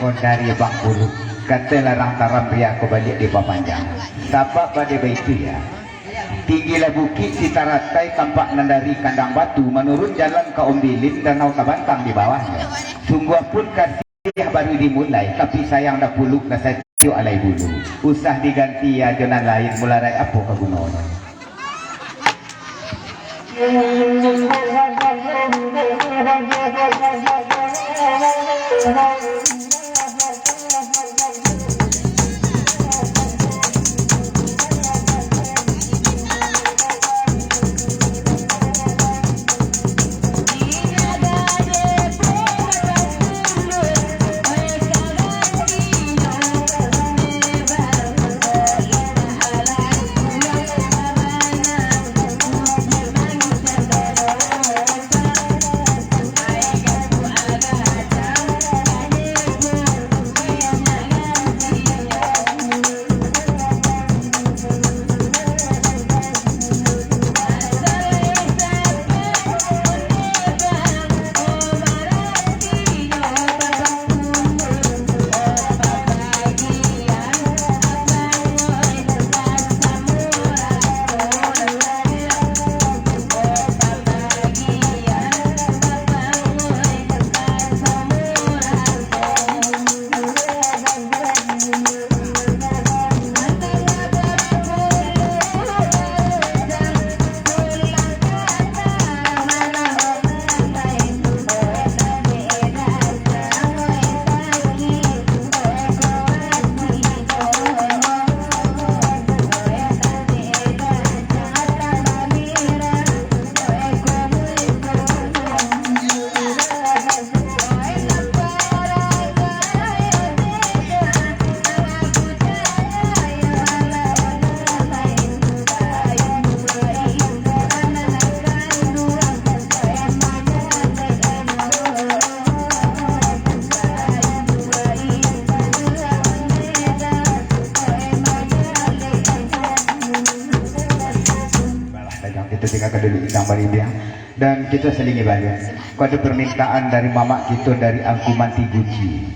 Ko dari Bangkulu, kato larang taram ria ko baliak dipapanjang. Sabab pado baitu ya, tinggilah bukik si taratai tampak nan dari kandang batu, manurun jalan ka Ombilin, danau tabantang di bawahnyo. Sungguah pun kasih baru dimulai, tapi sayang dapuluk lah sacok alai bulu. Usah diganti ya jo nan lain, mularai apo ka gunonyo? Baiklah, dagang kito tinggakan dulu, Bintang Baribiang. Dan kito salingi baliak. Ko ado permintaan dari mamak kito dari Angku Manti Guci.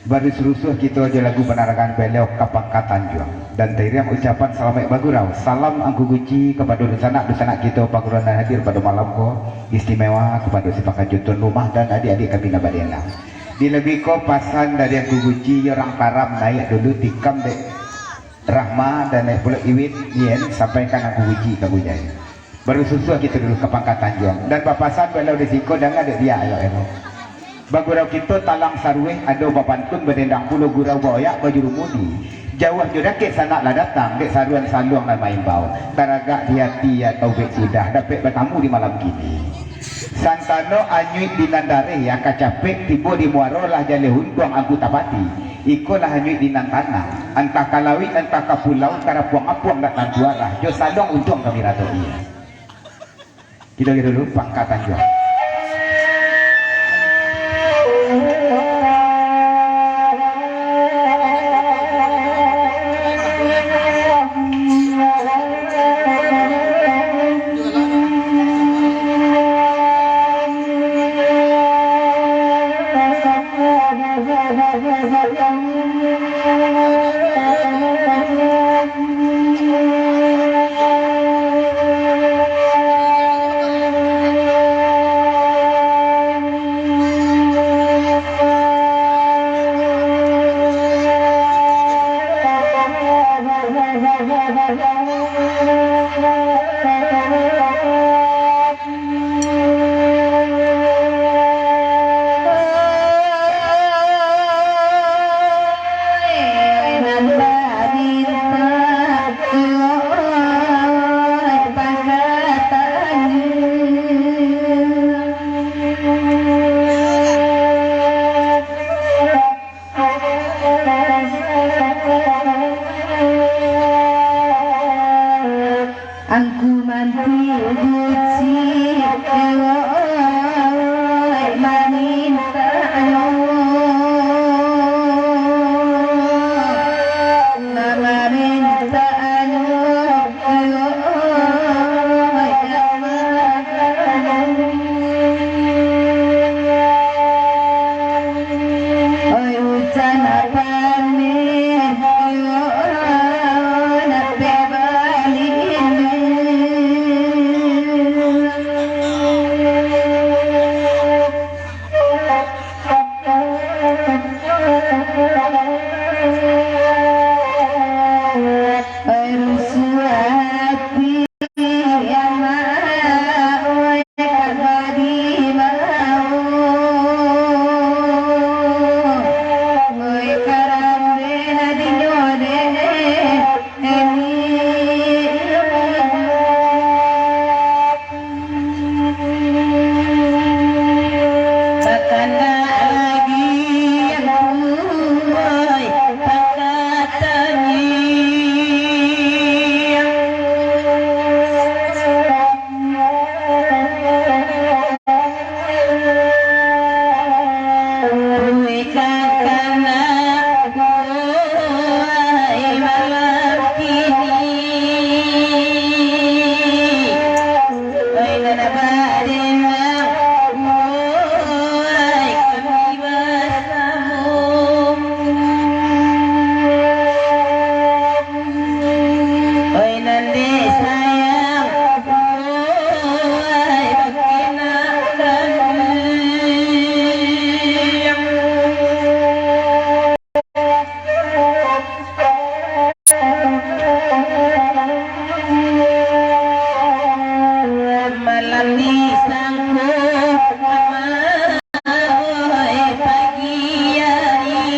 Barusuah-rusuah kito jo lagu panarangan baliau Kapangka Tanjuang. Dan tairiang ucapan salamaik bagurau. Salam Angku Guci kapado dunsanak-dunsanak kito paguruan nan hadir pado malam ko. Istimewa kapado si pangajut tuan rumah dan adik-adik kami nan badendang. Di labiah ko pasan dari Angku Guci, iyo rang taram naiak dulu tikam dek Rahma dan naiak pulo Iwin, Yen, sampaikan Angku Guci ka Bujai. Barusuah-rusuah kito dulu Kapangka Tanjuang. Dan bapasan baliau di siko, danga dek bia elok-elok. Bagurau kito talang saruih, ado bapantun, badendang pulo gurau, baoyak bajurumudi. Jauah jo dakek sanak lah datang, dek saruan saluang nan maimbau. Taragak di ati, ya taubek sudah, dapek batamu di malam kini. Santano anyuik di nan dareh, ya kacapek tibo di muaro, lah jaleh untuang angku tapati. Ikolah anyuik di nan tanang, antah ka lauik, antah ka pulau, tarapuang-apuang dak tantu arah, jo saluang untuang kami ratoi. Kito dulu pangkatan juo. Angku manti bucik, mamintak anu, mamintak anu. Bakandak lagi yang tuai, bakatani. Tuai kakanak tuai malam kini. Oi, nan abah dengar, oi, kami basamo. Oi, nan dek sayang, oi, bakenakan. Malam di sangko, pagi ari.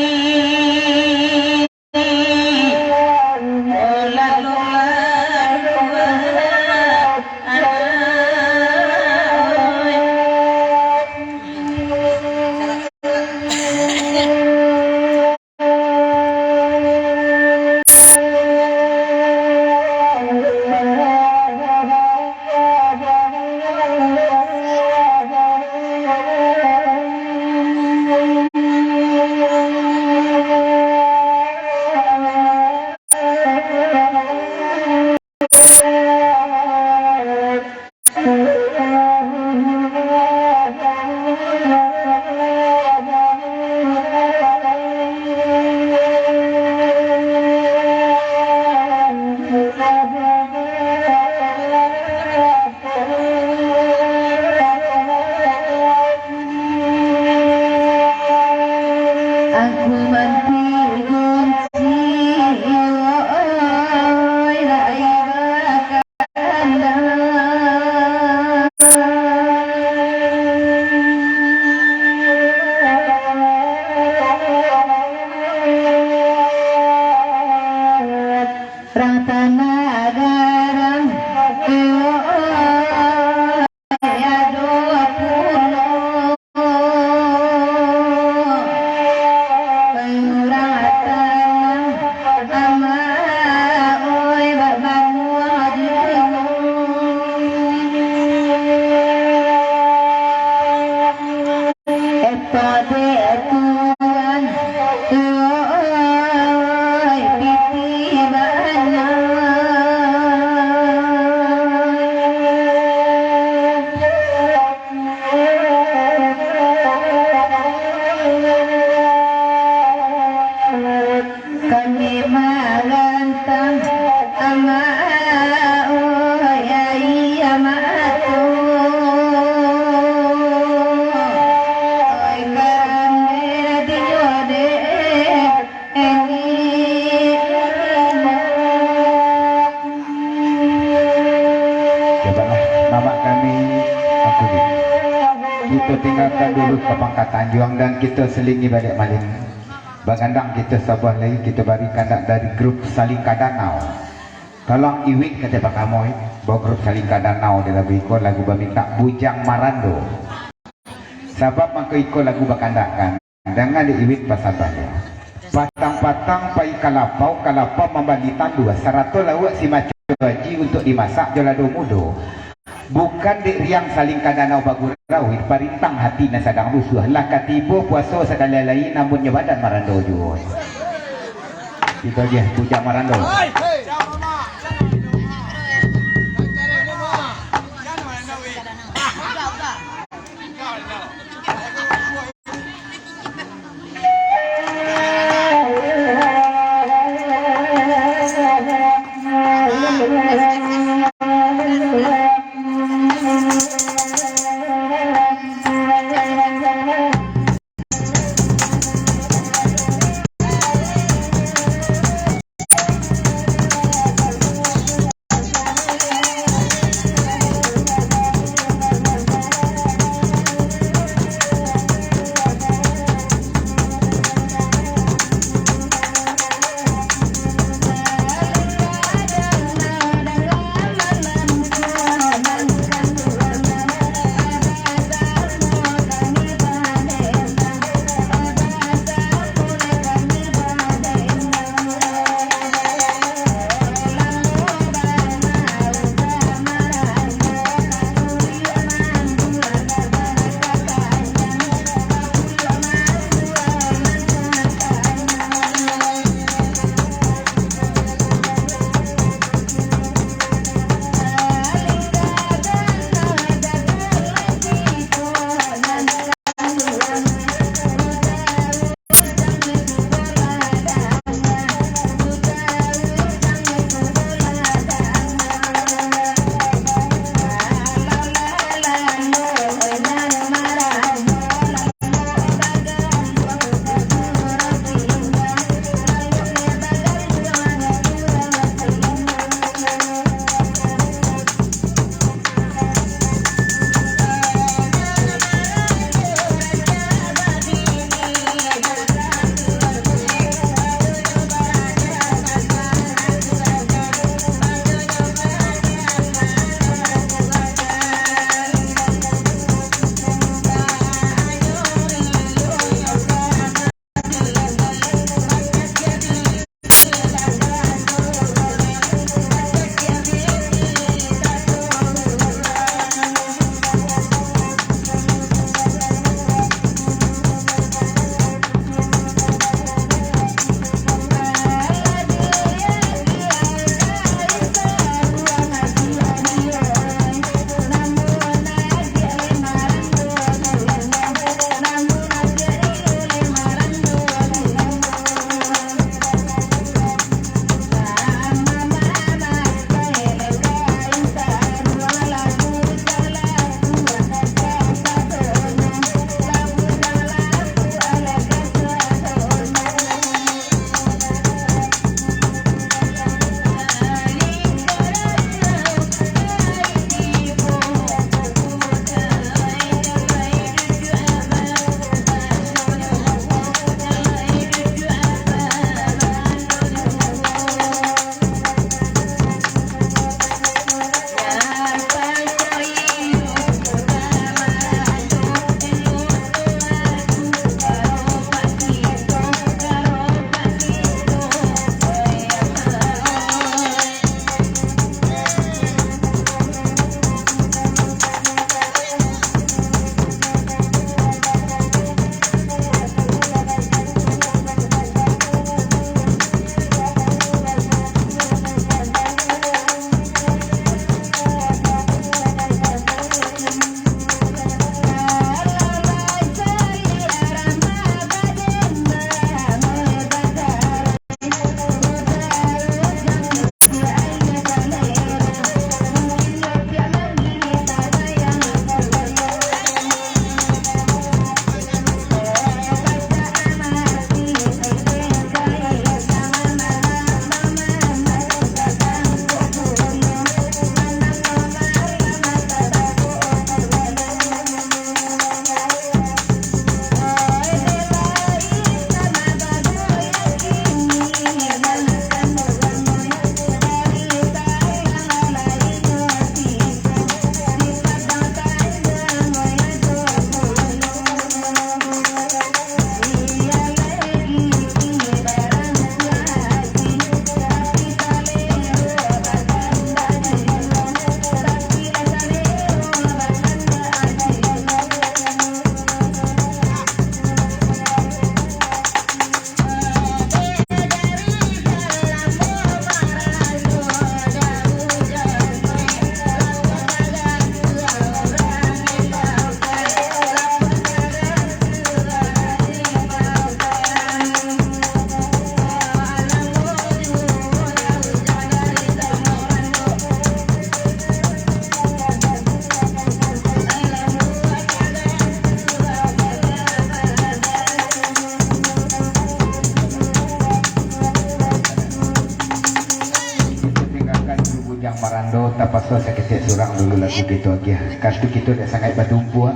Aku manti gunci, oi, lai bakandang. Selamat kami, Angku Bik. Kita tinggalkan dulu kapangkatan juang dan kita selingi baliak maliang. Bagandang kita sabuah lai, kita bari kandak dari grup Salingka Danau. Tolong Iwit kato Pak Kamoy, bawa grup Salingka Danau di lagu iko, lagu bamintak Bujang Marando. Sabab mangko iko lagu bakandak kan. Danga dek Iwit pasabah dia. Patang-patang pai ka lapau, ka lapau mambali tandua, sarato lauak si maco aji untuak dimasak jo lado mudo. Bukan dek riang Salingka Danau bagurau, parintang hati nan sadang rusuah. Lah ka tibo puaso sakali lai, namunnyo badan marando juo. Itu dia, Bujang Marando. Yang marando tapaso saketek surang dulu lagu kito agiah. Kartu kito dak sangaik batumpuak,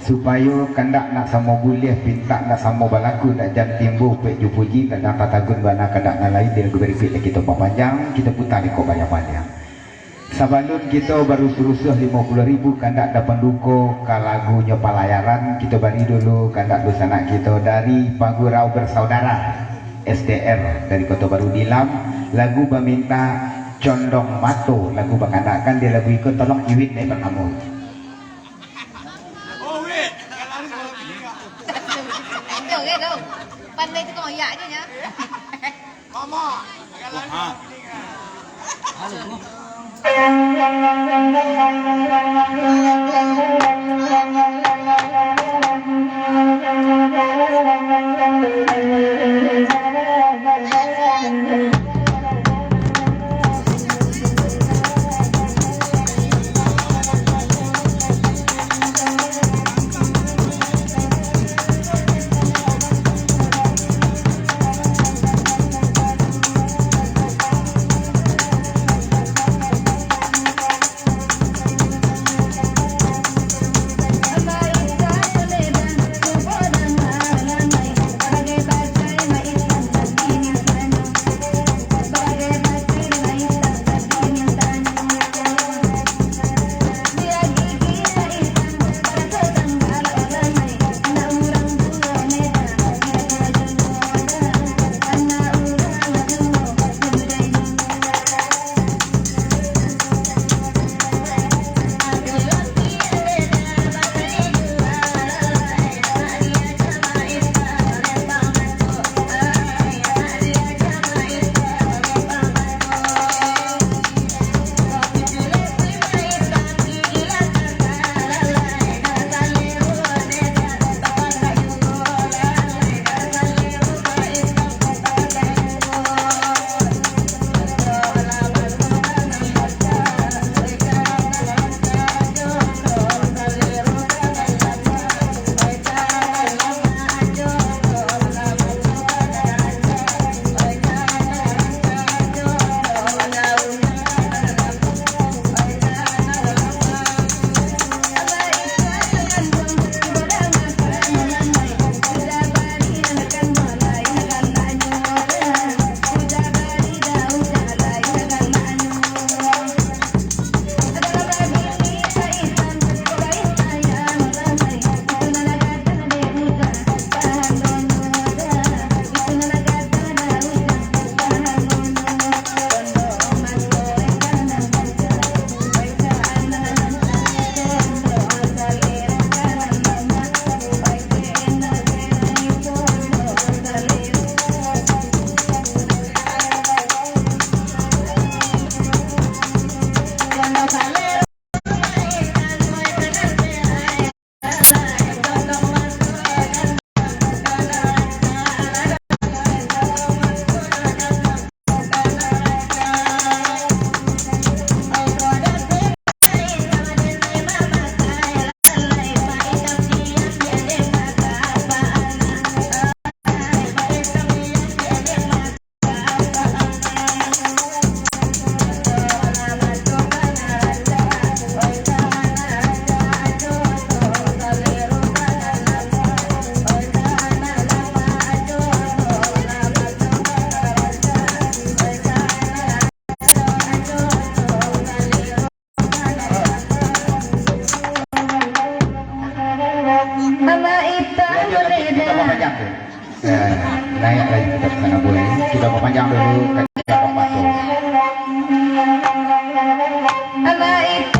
supayo kandak nak samo buliah, pintak nak samo balaku, nak jan timbo upek jo puji, kadang tatagun bana kandak nan lain, di lagu barikuik lai kito papanjang, kito puta iko baliang-baliang. Sabalun kito barusuah-rusuah limo puluah ribu, kandak dapan duko ka lagunyo Palayaran, kito bari dulu kandak dunsanak kito dari Pagurau Bersaudara S D R dari Koto Baru Dilam, lagu bamintak Condong Mato, lagu bakandakkan di lagu iko, tolong Iwin dari Bangamo. Itu orang tu. Pandai tu koyak je nya. Anak hitam. Lanjut lagi, kita berpanjang tu. Ya, naik lagi kita ke sana boleh. Kita berpanjang dulu, kacau mata. Anak hitam.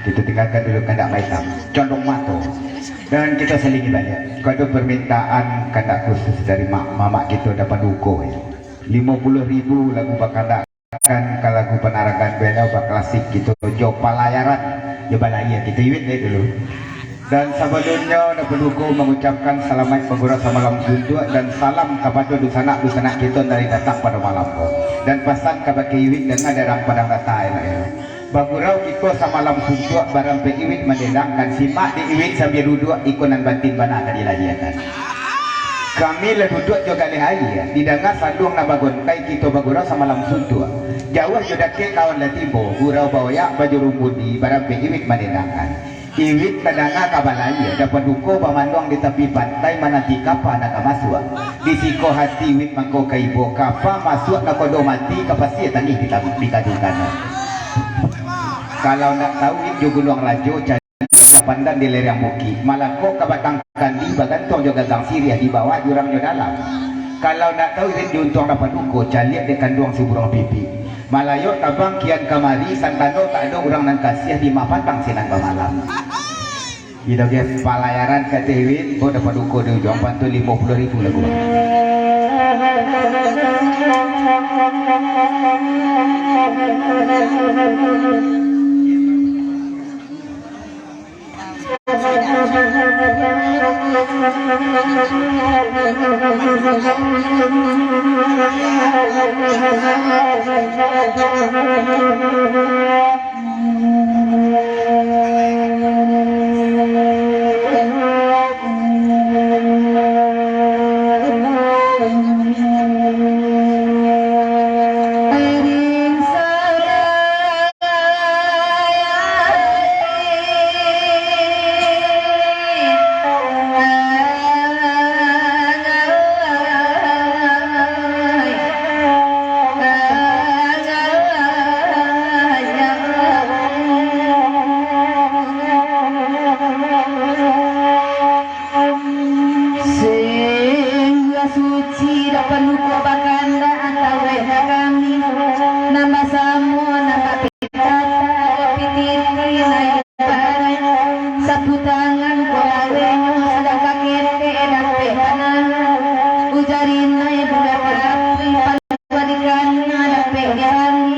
Kita tinggalkan dulu kandak maitam, condong mato. Dan kita salingi baliak. Ko ado permintaan kandak khusus dari mak, mamak kita Da Paduko. Limo puluah ribu lagu bakandak kan ka lagu panaragan bana baklasik kito jo palayaran, jo balayia kito iwit dek dulu. Dan sabalumnyo, Da Paduko mangucapkan salamaik bagurau samalam suntuak dan salam kapado dunsanak-dunsanak kito dari datang pado malam ko. Dan pasan kabake iwit danga darang Padang Data elok-elok. Bagurau kito samalam suntuak, barampek iwit mandendangkan, simak di iwit sambia duduak, iko nan batin bana ka dilahiakan. Kami lah duduak jo galeh aia, didanga saluang nan bagontai, kito bagurau samalam suntuak. Jauah jo dakek kawan lah tibo, gurau baoyak bajuru mudi, barampek iwit mandendangkan. Iwit tadanga ka balayia, Da Paduko bamanduang di tapi pantai mananti kapa nan ka masuak. Di siko hati iwit mangko ka ibo, kapa masuak nakodo mati, ka pasia tangih ditabu-, dikadukan. Kalau ndak tahu iwit jo Gunuang Rajo, cari ka pandan di lereng bukik. Malakok ka batang kandi, bagantuang jo gagang siriah di bawah jurangnyo dalam. Kalau ndak tahu iwit jo untuang Da Paduko, caliak dek kanduang si buruang pipik. Malayok tabang kian kamari, santano tak ado urang nan kasiah di mapatang sinan bamalam. Ido ge palayaran ka tiwin, ko Da Paduko di ujuang pantun limo puluah ribu lagu. Sungguah suci Da Paduko bakandak antaweh kami, nan basamo nan bapitata, bapititi nan ibarat sapu tangan ko lawenyo, sadang kaketek dapek tanah, ujarinai budak api, paduadikannya dapek di kami.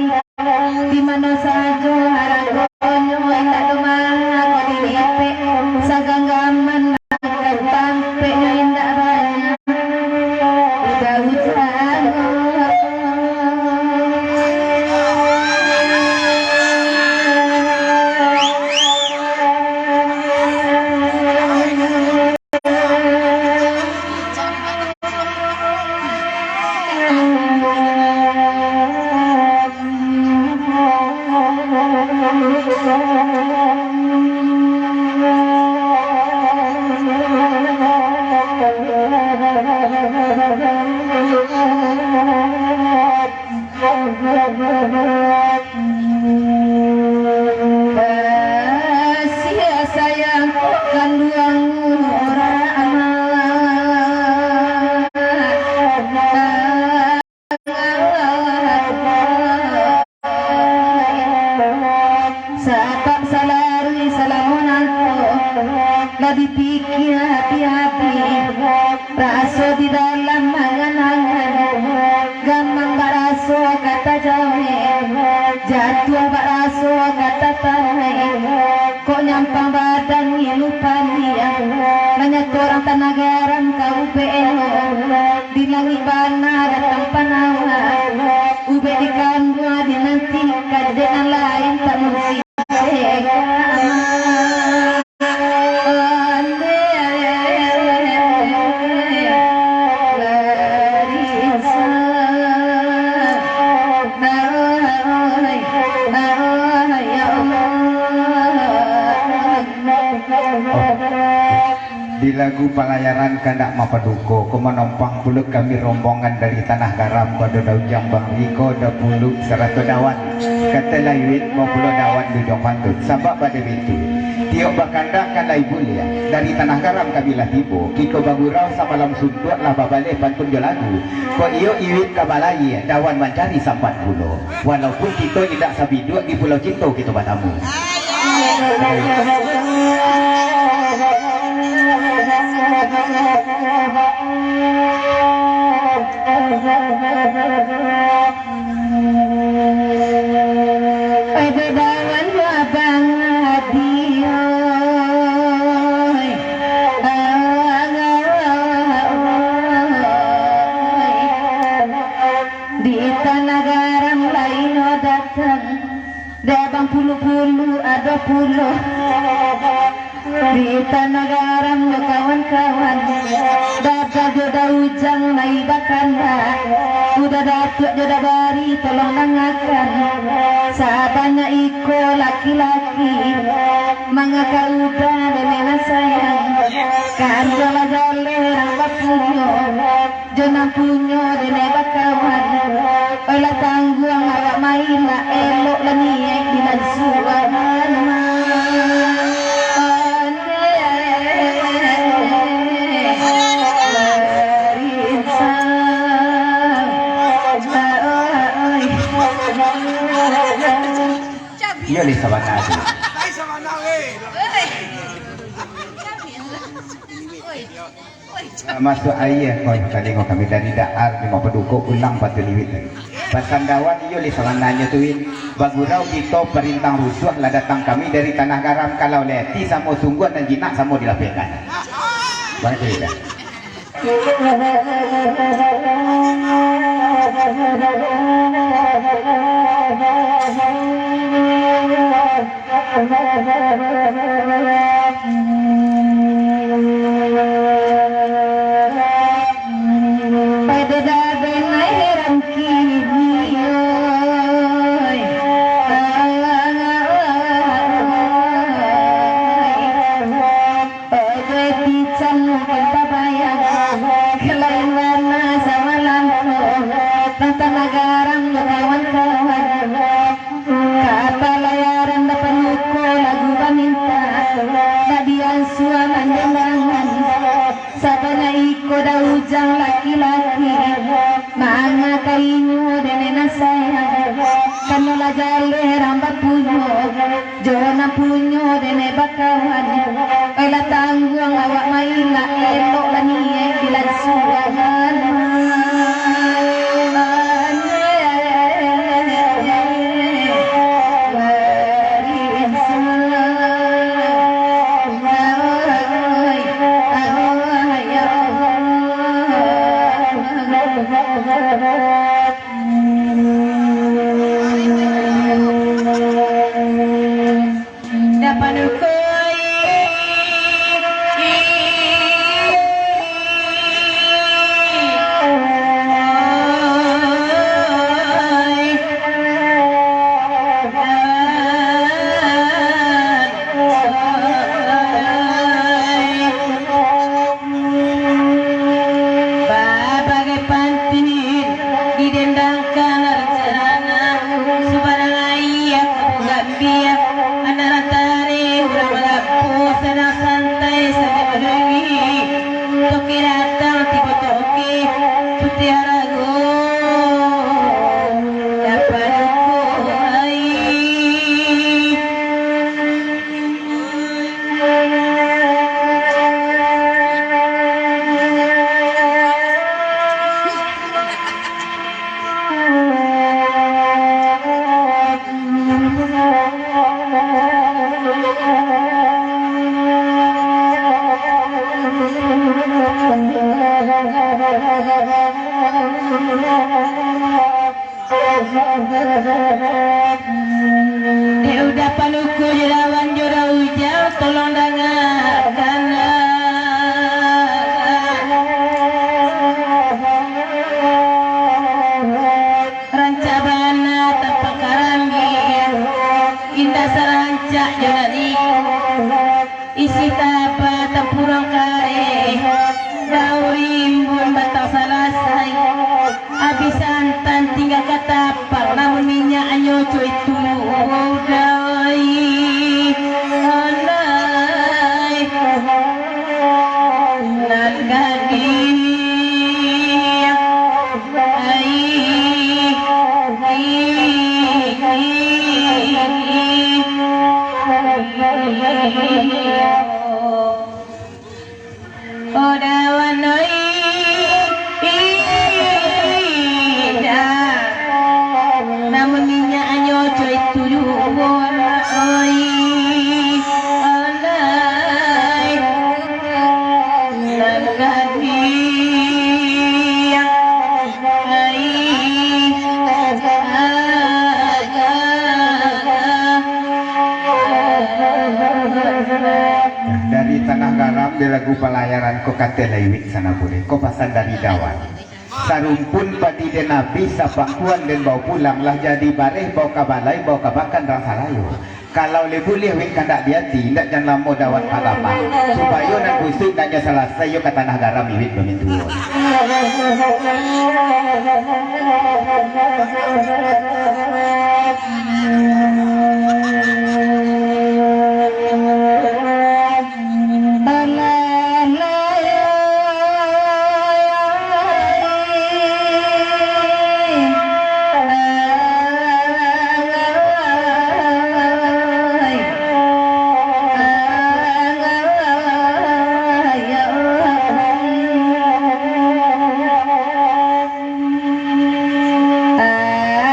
Di mano sajo haragonyo indak doh maha kok dilipek, saganggaman nan tampek nyo indak banyak. Udah usaha. Kasih sayang kok kanduang orang amat. Sabab salaruih salamo nangko, lah dipikia habih-habih. Raso di dalam angan-angan, gamang baraso ka tajauah, jatuah baraso ka tataruih. Kok nyampang badan ngilu paliang, nanya torang tanah garam ka ubek elok. Di langik bana datang panawak, ubek di kanduang dinantikan, dek nan lain tak mungkin. Di lagu palayaran kandak mapaduko, ko manompang pulo kami rombongan dari Tanah Garam, ko ado Da Ujang Bangri, ko Da Puluk sarato Dawan. Kato lah iwit, ko pulo Dawan di ujang pantun. Sabab bade bitu, tiok bakandak kan lai buliah. Dari Tanah Garam kami lah tibo, kito bagurau samalam suntuak lah babaleh pantun jo lagu. Ko iyo iwit ka balayia, Dawan mancari sampan pulo. Walaupun kito indak sabiduak, di Pulau Cinto kito batamu. Ado dawan abang Adi, oi. Di tanah garam lain datang, dek bang pulu-pulu ado pulo. Di tanah garam jo kawan-kawan, Dada jo Da Ujang lai bakana, Uda Datuak jo Da Bari tolong dangakan. Sabanyak iko laki-laki, mangaka uda dek nan sayang, karjo lah jaleh rang bapunyo. Jo nan punyo dek nan bakawan, olah tangguang awak main lah, elok lah niaik bilan suah. Iyo lih sabana tu. Masuak aia ko talingo kami dari Daar, di Muko Paduko, Ulang Batu Liwik tadi. Pasan dawan iyo lih sabananyo tu, Win. Bagurau kito parintang rusuah, lah datang kami dari tanah garam. Kalau leti samo sungguah, nan jinak samo dilapehkan. Baitu, Win. Ojo pican mungkin tabayang, kalain warna samalam tu, tanah garam jo kawan-kawan. Ka palayaran dapan luko lagu baminta, nak diansuah manjandangan. Sabanyak iko Da Ujang laki-laki, manga ka inyo dek nan sayang, karano lah jaleh rang bapunyo. Jo nan punyo dek nan bakawan, olah tangguang awak main lah, elok lah niaik bilan suah. Babagai pantin didendangkan rencana, subarang aia ka bugambia, anak rantari urang bagapo, sanang santai sambil baduri, toke datang tibo toke, putiah rago dapat duko ai. Dek Uda Paluko jo lawan jo Da Ujang, tolong dangakan. Rancak bana tampak karambia, indak sarancak jo nan iko. Isi taba tampuruang kareh, daun rimbun batang salasai, abih santan tingga ka tapang, namun minyaknyo co itu, dai, alai, nan gadih, ai, ai, ai, ai. Di lagu Palayaran ko kato lai Wit Sanabuleh, ko pasan dari Dawan. Sarumpun padi den abih, sapangkuan den bao pulang, lah jadi bareh bao ka balai, bao ka bakan rang salayo. Kalau lai buliah Wit kandak di ati, indak jan lamo Dawan ka lapah, supayo nan busuik nak nyo salasai, iyo ka tanah garam Wit bamintuo.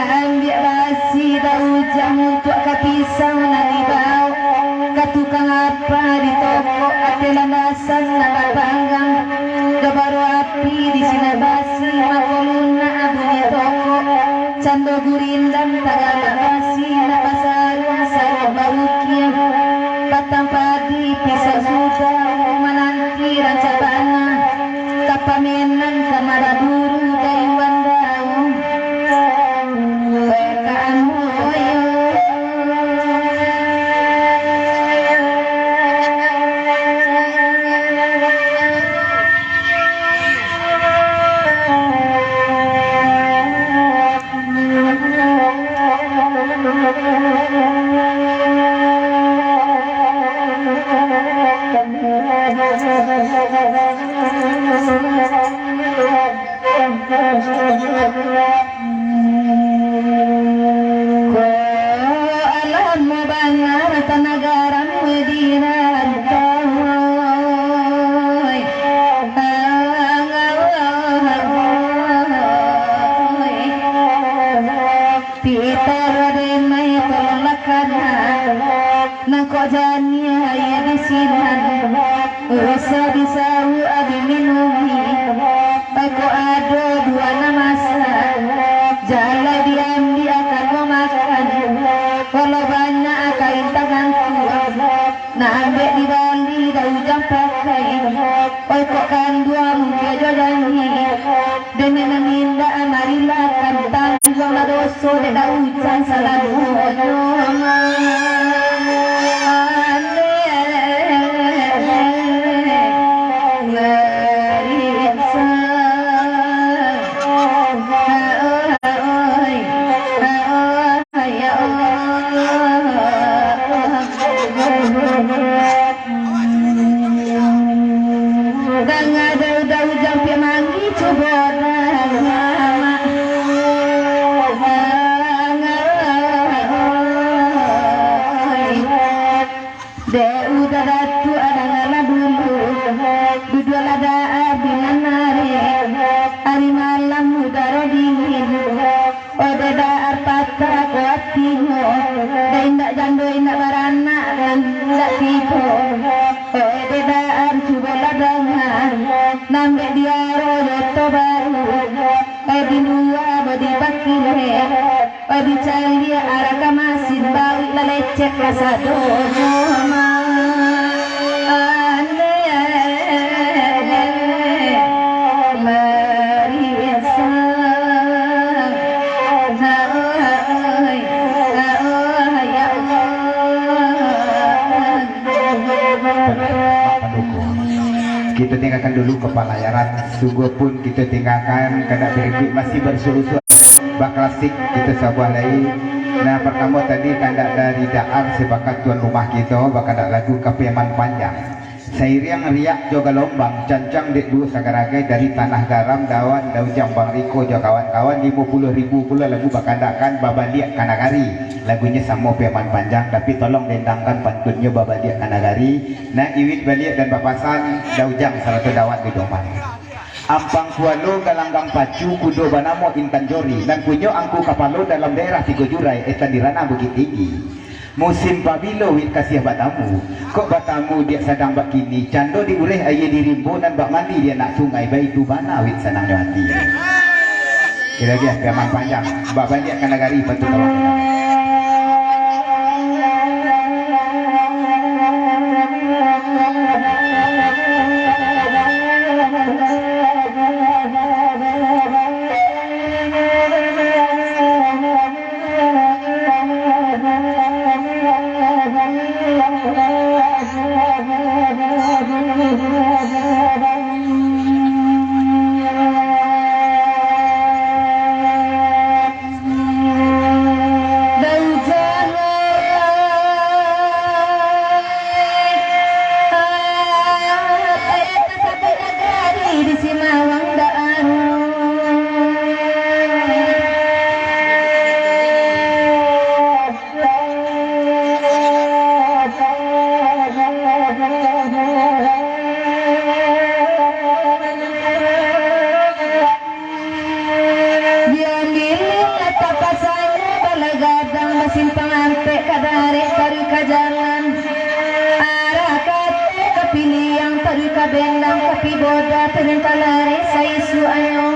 Ambiak basi Daujang untuak ka pisau nan dibao ka tukang apa di toko ateh landasan nan bapanggang. Gabaro api di sinan basi, mako lunak bunyi toko. Cando gurindam tagak basi, nak basaruang saruang barukiah. Batang padi pisau sudah, mananti rancak bana. Kapamenan ka maraburu dari Wandau. Weka amoyo. Ko alam bana tanah garam di rantau. Pitaro denai tolong lakana, nangkok janiah aia di sinan, usah disauak diminumi. Baiko ado dua nan masak, jalai diambiak akan mamakan. Walau banyak kain tangan tuang, nak ambek dibali Daujang pakai. Oih kok kanduang mungkin jo janji, demi nan indak marilah kantang. Juang lah doso dek Daujang salalu. Danga daun-daun jampiak mangi cubo danga. Dek uda datuak dangalah dulu, duduaklah daa di nan ari, ari malam udaro dingin. Ode daar patah ko atinyo, dek indak jando indak baranak nan indak tibo. Ode daar cubolah danga, nambek diaro joto baru. Oi di lua bo dipakilek, oi dicaliak araka masin, bauik lah lecek kasadonyo ma. Ane, marisa. Haoi, haoi, ya Allah. Kito tinggakan dulu kapalayaran. Sungguahpun kito tinggakan, kandak barikuik masih barsuruh-suruh. Baklasik kito sabuah lai. Nah, partamo tadi kandak dari Daar, sabagai tuan rumah kito, bakandak lagu Kapeman Panjang. Sairiang riak jo galombang, cancang dek duo sagaragai dari Tanah Garam, Dawan, Daujang, Bang Riko jo kawan-kawan, limo puluah ribu pulo lagu bakandakan Babaliak ka Nagari. Lagunyo samo Peman Panjang, tapi tolong dendangkan pantunnyo Babaliak ka Nagari. Nah, Iwit baliak dan bapasan, Daujang sarato Dawan di Jombang. Ampang Kualo galanggang pacu, kudo banamo Intan Jori, nan punyo angku kapalo dalam daerah Tigo Jurai, etan di ranah Bukittinggi. Musim pabilo Wit kasiah batamu, kok batamu diak sadang bak kini, cando di ureh aia di rimbo nan bak mandi di anak sungai, baitu bana Wit sanang jo ati. Kiro-kiro Peman Panjang, babaliak ka Nagari, bantu tolong. Simpang Ampek ka Darek, taruih ka jalan Arah Katek, ka Piliang, taruih ka Bendang, ka Piboda, turun ka Lareh, saisuaknyo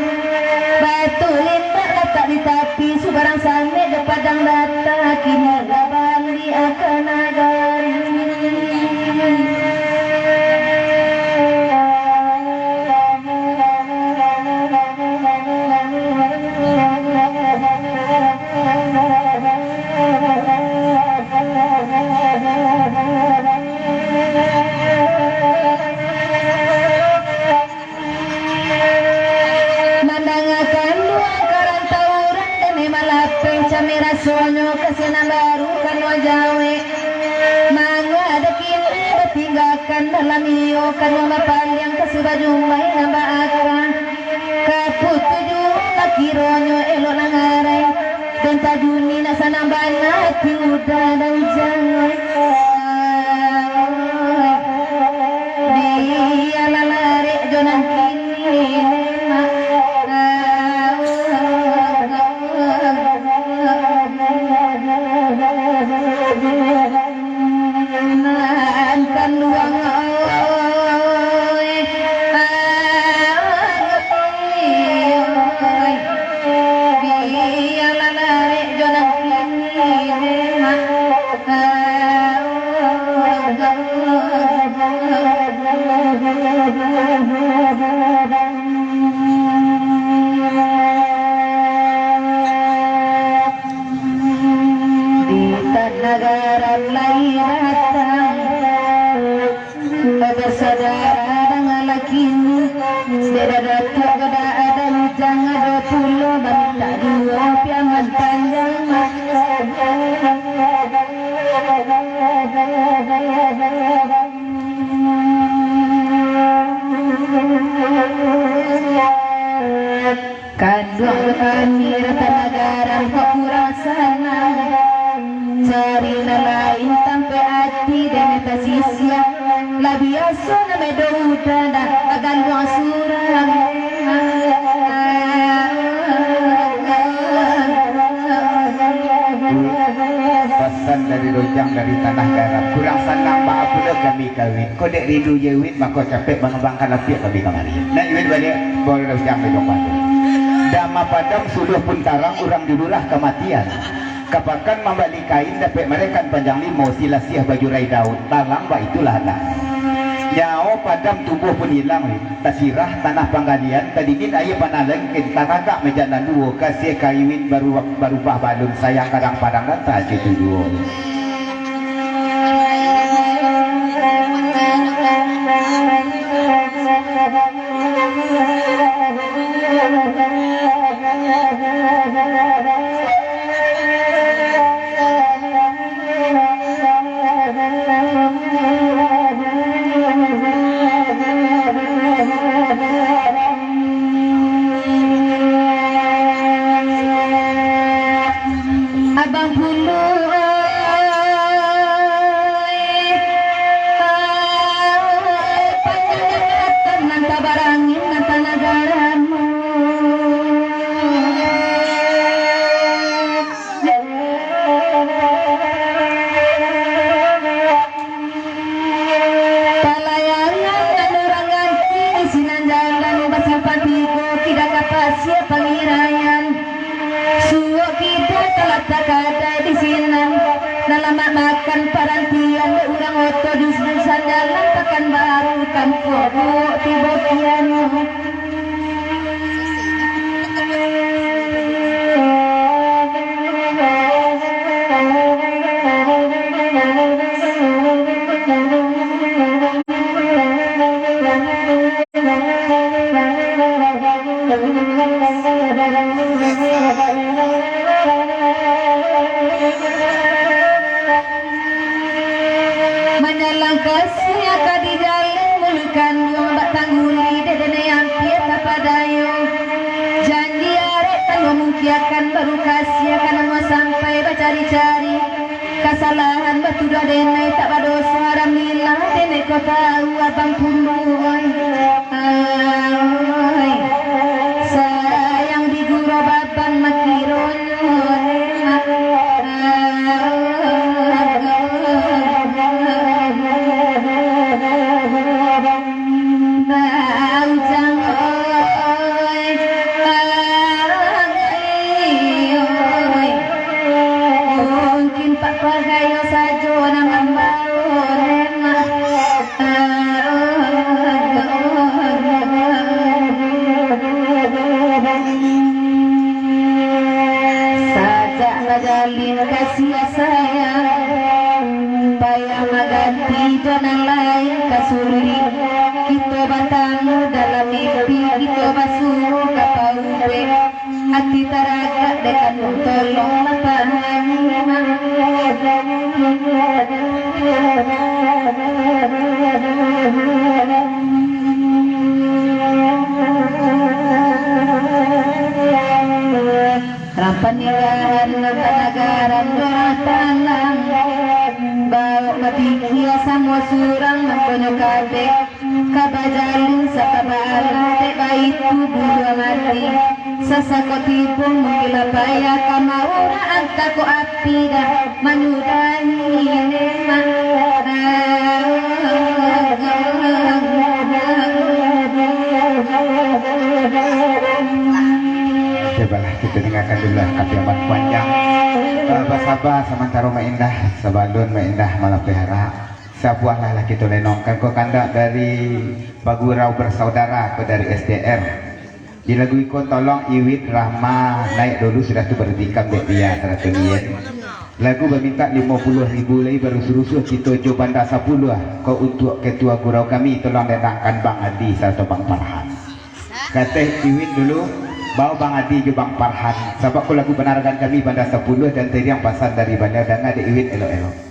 Batu Limbak latak di tapi, subarang Samek dek Padang Data, kini lah baliak ka nagari. Mandangakan duo karantau urang, dek malapeh cameh rasonyo, kasian nan baru kanua jawek. Manga ado kini batinggakan dalam iyo, kanua bapaliang ka si Bajumbai nan baaka. Ka putuih juo lah kironyo elok nan arai. Den Tajuni nak sanang bana ati, udah ado ujan. Bialah larek jo nan kini, Mak. Nan kanduang, oi, oi, oi. Bialah larek jo nan kini, Mak. Di tanah Garam lai datang, basaudara danga lakini. Dek Datuak Gadah ado ujang, ado pulo bamintak duo piaman panjang. Kanduang kami rata nagara kok kurang sanang. Cari nan lain tampek ati dek neta sisia. Lah biaso nan medo udah dah baganduang surang. Pasan dari Rojang dari Tanah Garam. Kurang sanang baa pulo kami ka Wit. Kok dek rindu je Wit, mako capek mangambangkan lapiak kami kamari. Nak Wit baliak, baru Rojang dari Jombang tu. Dama padam suluah pun tarang, urang dulu lah kamatian. Kapakan mambali kain dapek marekan panjang limo, silasiah bajurai daun, talang baitulah anak. Nyao padam tubuah pun ilang, Wit. Tasirah tanah panggalian, tadingin aia panah lengkin, tatagak meja nan duo, kasiah kayu Wit baru-, barubah balun, sayang kadang padang nan tacu tu juo. Abang Pulu, oi, oi, panjang ingatan nan tabarangin nan tanah garamu. Palayangan nan urang ganti di sinan jalan basimpang tigo, kida ka Pasia Pangiraian. Suok kida talatak kadai di sinan, nan lamak makan parantian dek urang oto di sinan jalan Pakanbaru, kampuang Buwok tibo kian. Manyalang kasiah ka dijalin, muluik kanduang bak tangguli, dek nenek ampia tapadayo. Janji arek tangguang mungkiakan, baru kasiah ka nan sampai bacari-cari. Kasalahan batuduah denai tak badoso, alhamdulillah denai ko tahu abang pun buai. Ai, sayang diguro baban makironyo. Pagayo sajo nan mambawo lemak. Sajak bajalin kasiah sayang, payah maganti jo nan lain ka sulik. Kito batamu dalam mimpi, kito basuo ka paubek. Ati taragak dek kandung tolong lapahan. Rampaniahan nan kanagaran doa tanang. Baok bapikia samo surang mangkonyo kabek. Ka bajalin sakaba alah, dek baitu buluah mati. Sasako tibo mungkin lah payah, ka mauraan tako api dah manyudahi nikmat. Cubalah kita dengarkan dulu lah kalimat panjang. Eh, basaba samantaro Mak Indah, sabalun Mak Indah malapeh arak. Sabuah lah, lah kito lenongkan ko kandak dari bagurau bersaudara ko dari S D R. Di lagu iko tolong Iwit Rahma naik dulu, sudah tu baru dikam dek dia, sarato nian. Lagu bamintak limo puluah ribu lai barusuh-rusuh kito jo Banda Sapuluah ko untuak ketua gurau kami, tolong lenangkan Bang Adi sarato Bang Farhan. Kateh Iwit dulu, bao Bang Adi jo Bang Farhan, sabab ko lagu panaragan kami Banda Sapuluah dan teriang pasan dari baliau, danga dek Iwit elok-elok.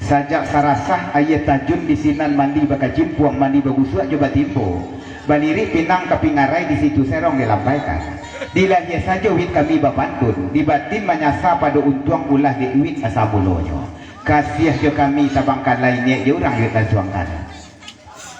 Sajak sarasah aia tajun di sinan mandi bakacimpuang, mandi bagusuak jo batimbo, balirik pinang ka pingarai, di situ serong dilambaikan. Di lahia sajo wit kami bapantun, di batin manyasa pado untuang ulah dek wit asa mulonyo. Kasiah jo kami tabangkalai niaik jo urang wit lansuangkan.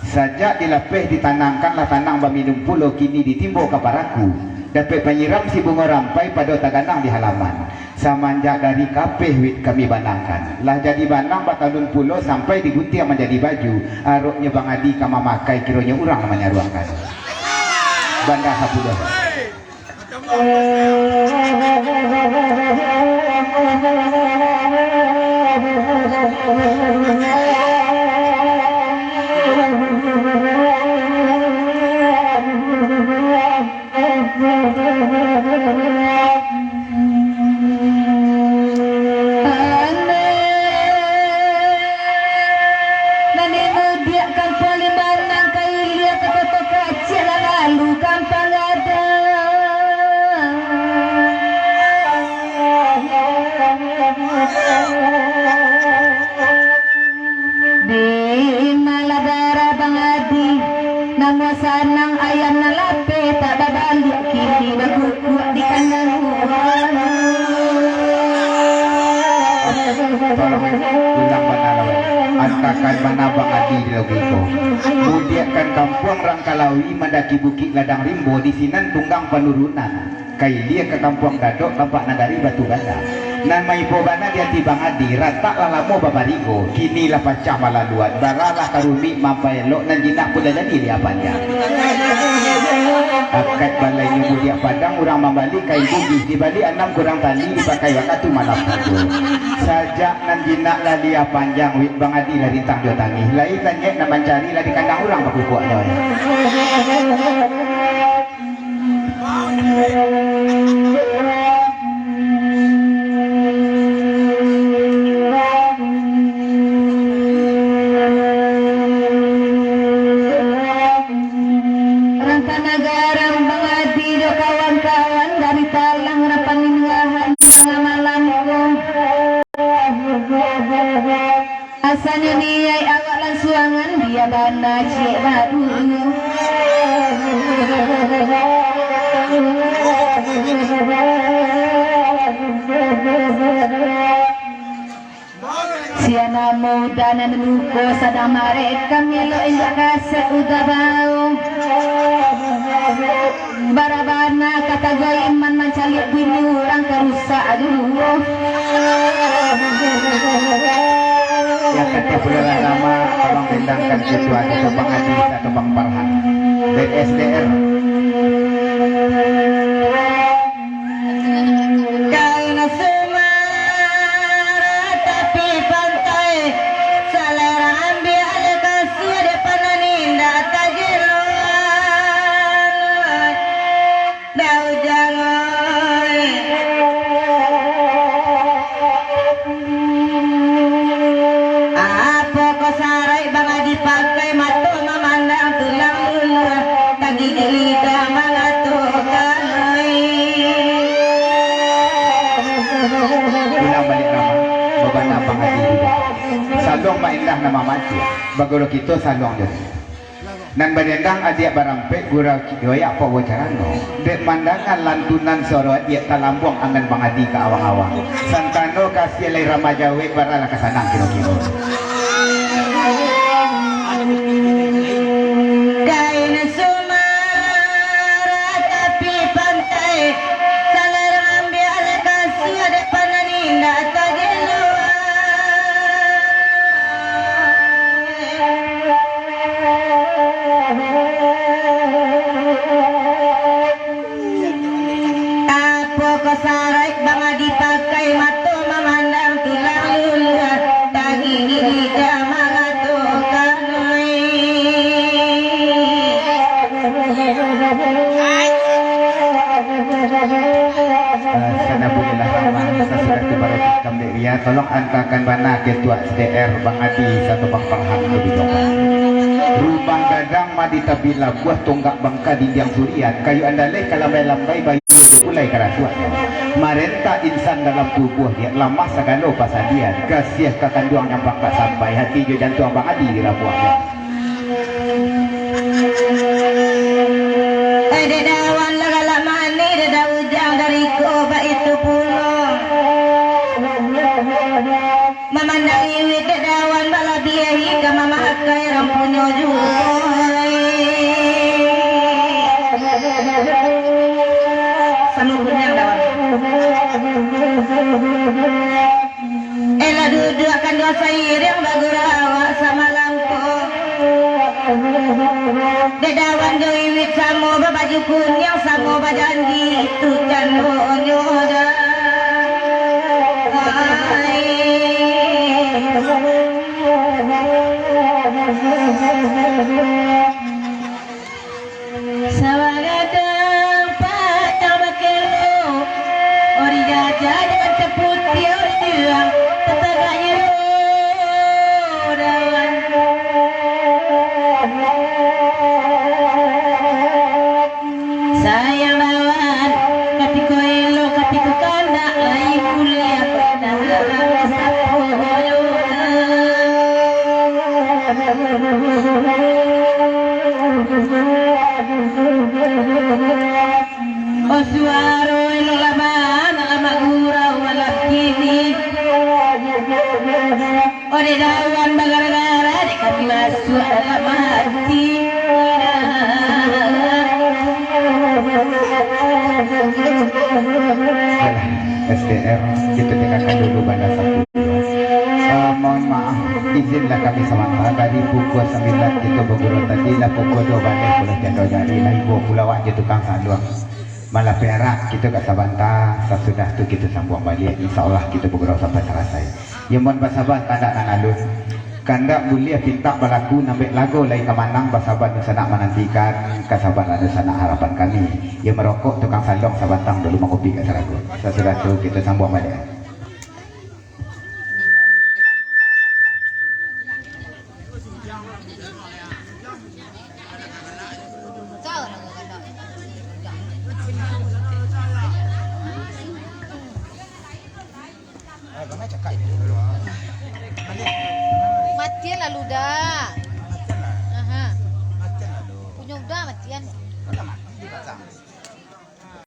Sajak dilapeh ditanangkan lah tanang baminum pulo, kini ditimbo ka paraku, dapek panyiram si bungo rampai pado taganang di halaman. Samanjak dari kapeh wit kami banangkan, lah jadi banang batalun pulo sampai diguntiang manjadi baju, aroknyo Bang Adi ka mamakai, kironyo urang lah manyaruangkan. Banda Sapuluah. Nan dimudiak kampuang Limbanang, ka ilia ka Koto Kaciak, lah lalu Kampang Gadang. Di malah darah Bang Adi, namuah sanang ayam nan lapeh tak babaliak, kini bakukuak di kandang urang. Tolong ulang bana lah, weh. Antakan bana Bang Adi di lagu iko. Mudiakkan kampuang Rangkalawi, mandaki Bukik Ladang Rimbo, di sinan tunggang panurunan. Ka ilia ka Kampuang Gadok, tampak nagari Batu Gandang. Nan maibo bana di ati Bang Adi, ratak lah lamo babarigo, kini lah pacah malaluan, bara lah karumik mampaelok, nan jinak pun lah jadi lia panjang. Akad balainyo mudiak Padang, urang mambali kain bugih, dibali anam kurang tali, dipakai wakatu malam sajo. Sajak nan jinak lah lia panjang, wit Bang Adi lah rintang jo tangih, lai tanyek nan mancari, lah di kandang urang bakukuaknyo. Rantah nagara Bang Adi jo kawan-kawan dari Talang Rapan Minuahan tangah malam ko. Asanyo niaik awak lansuangan, bia bana ciek badu. Sia namo udah nan luko, sadang marekam elok indak kaset udah bau. Barabana kata gua iman mancaliak bini urang ka rusak juo. Yang kata pula lah nama, tolong dendangkan ketua kita Bang Adi atau Bang Farhan. B S D R. Kain semara Saluang mak indah nan mamancik, baguru kito saluang jo. Nan badendang adiak barampek, gurau kidoyak pok bacarano. Dek mandanga lantunan suaro adiak, talambuang angan Bang Adi ka awang-awang. Santano kasiah lai rama jawek, baralah ka sanang kiro-kiro. Kain sumara tapi pantai, sangar mambiak kasua, dek panan indak tageluar. Apo ko saraik banga dipakai, mato mamandang tulang luluah, tagigi lidah mangatokan. Eh, sana bulilah ramah, sasudah tu baru kambek ria, tolong antakan bana ketua S D R Bang Adi satu Bang Farhan lebih dong. Rumah gadang mah di tabi labuah, tonggak bangka dindiang surian, kayu andaleh kalambai-lambai, bayu ulai karatuak. Marenta insan dalam tubuah dia, lamah sagalo pasadian, kasiah ka kanduang nyampang tak sampai, hati jo jantuang Bang Adi dirabuah. Eh, dek dawan lah galak manih, dek da ujang dari ko baitu pulo. Mamandang iwik dek dawan balabiah, ka mamakai rang punyo juo. Samo kuniang dawan. Elah duduak kanduang sairiang, bagurau awak samalam ko. Dek dawan jo iwik samo babaju kuniang, samo bajanji tu candonyo dah. Ai. Sabagadang pacang bakelo, ori jajanan taputiah, ori dirang tatagaknyo dawan. Sayang dawan, katiko elok, katiko kandak, lai kuliah, padaha sapoyo. Oh, suaro elok lah bana, lah magurau malam kini. Oh, dek dawan bagara-gara, dek kami masuak dalam hati. Alah, S D R, kita dengarkan dulu bana satu. Ah, mohon maaf, izinlah kami samantara. Tadi pukul sambilan kita bagurau tadi, lah pukul duo baleh pulo cando jari, lah ibo pulo awak jo tukang saluang. Malah perak kita agak sabanta, sasudah tu kita sambuang baliak. Insya Allah kita bagurau sampai salasai. Yo, mohon basaba, kandak nan alun. Kandak buliah pintak balaku, nambek lago lai ka manang, basaba dunsanak manantikan, ka saba dunsanak harapan kami. Yo, marokok tukang saluang sabatang dulu, mangopi ka sarago. Sasudah tu kita sambuang baliak. Matian lalu dah. Aha. Punyo udah matian.